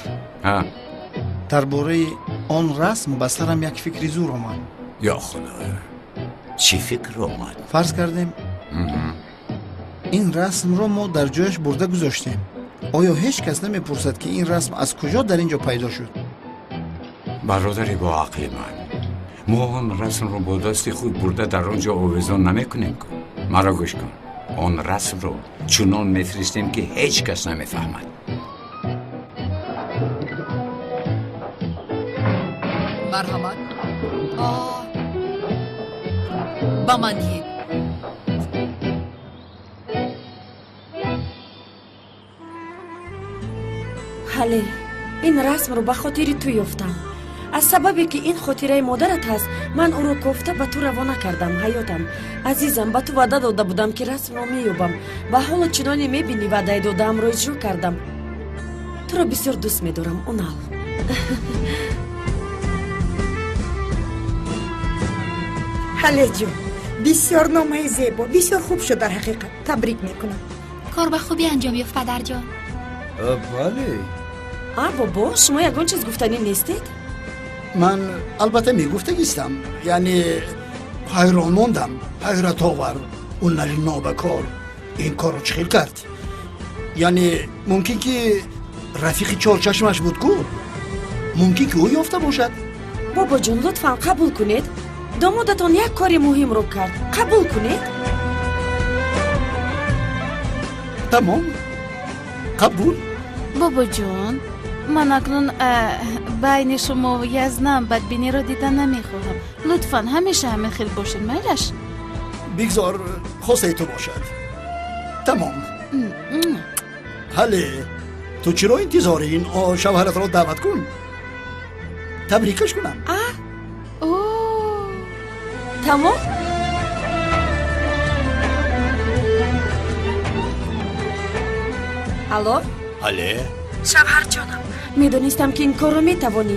дар бораи он расм ба сарам як фикри зур омад. Ё худо, чӣ фикр омад? Фарз кардем, ин расмро мо дар ҷояш бурда гузоштем. Оё ҳеҷ кас намепурсад, ки ин расм аз куҷо дар ин ҷо пайдо шуд? Бародари бо ақли ман, мо он расмро бо дасти худ бурда дар он ҷо овезон намекунем ку. Маро гӯш кун, он расмро чунон мефиристем, ки ҳеҷ кас намефаҳмад. Марҳамат, ба ман диҳед. Ҳале, ин расмро ба хотири ту ёфтам. Аз сабабе ки ин хотираи модарат ҳаст, ман ӯро кофта ба ту равона кардам. Ҳаётам, азизам, ба ту ваъда дода будам, ки расмро меёбам ва ҳоло чуноне мебинӣ, ваъдаи додаамро иҷро кардам. Туро бисёр дӯст медорам, Унал. Ҳалеҷон, бисёр номаи зебо, бисёр хуб шуд дар ҳақиқат. Табрик мекунам. Кор ба хубӣ анҷом ёфт, падарҷон. Бале. А бобо, шумо ягон чиз гуфтанӣ нестед? Ман албатта мегуфтагистам, яъне ҳайрон мондам, ҳайратовар. Унари нобакор ин корро чӣ хел кард? Яъне мумкин ки рафиқи чорчашмаш буд ку, мумкин ки ӯ ёфта бошад. Бобоҷон, лутфан қабул кунед, домодатон як кори муҳимро кард. Қабул кунед. Тамом, қабул. Бобоҷон, ман акнун байни шумо Язнам бадбиниро дида намехоҳам. Лутфан ҳамеша ҳамин хел бошед, майлаш? Бигзор хостаи ту бошад. Тамом. Ҳале, ту чиро интизорӣ? Ин шавҳаратро даъват кун, табрикаш кунам. Тамом. Алло? Ҳале? Шавҳарҷонам, медонистам, ки ин корро метавонӣ.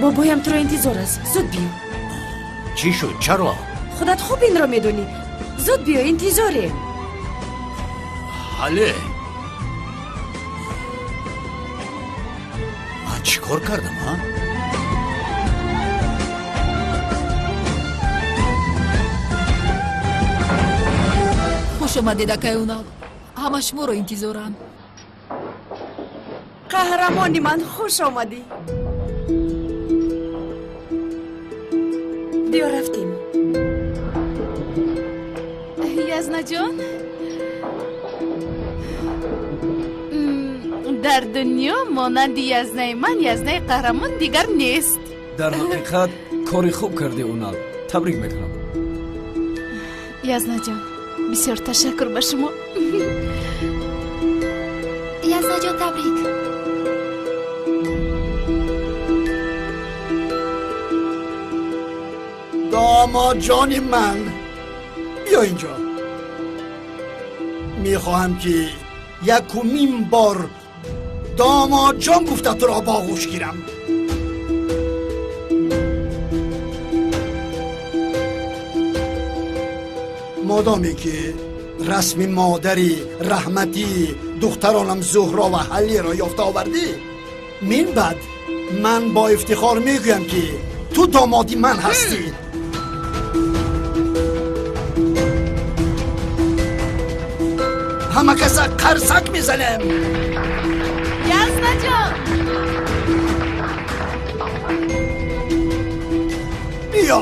Бобоям туро интизор аст, зуд биё. Чӣ шуд? Чаро? Худат хуб инро медонӣ. Зуд биё, интизорем. Ҳале, ман чӣ кор кардам, а? Хуш омадед, акай Унал. Ҳама шуморо интизоранд. Қаҳрамони ман, хуш омадӣ. Биё, рафтем. Язнаҷон, дар дунё монанди Язнаи ман Язнаи қаҳрамон дигар нест. Дар ҳақиқат Кори хуб кардӣ, Унал, табрик мекунам. Язнаҷон, бисёр ташаккур ба шумо. Язнаҷон, табрик. Домодҷони ман, биё инҷо. Мехоҳам, ки якумин бор домодҷон гуфта туро ба оғӯш гирам. Модоме ки расми модари раҳматӣ духтаронам Зуҳро ва Ҳаллиро ёфта овардӣ, мин баъд ман бо ифтихор мегӯям, ки ту домоди ман ҳастӣ. Ҳама каса қарсак мезанем. Язнаҷон! Биё.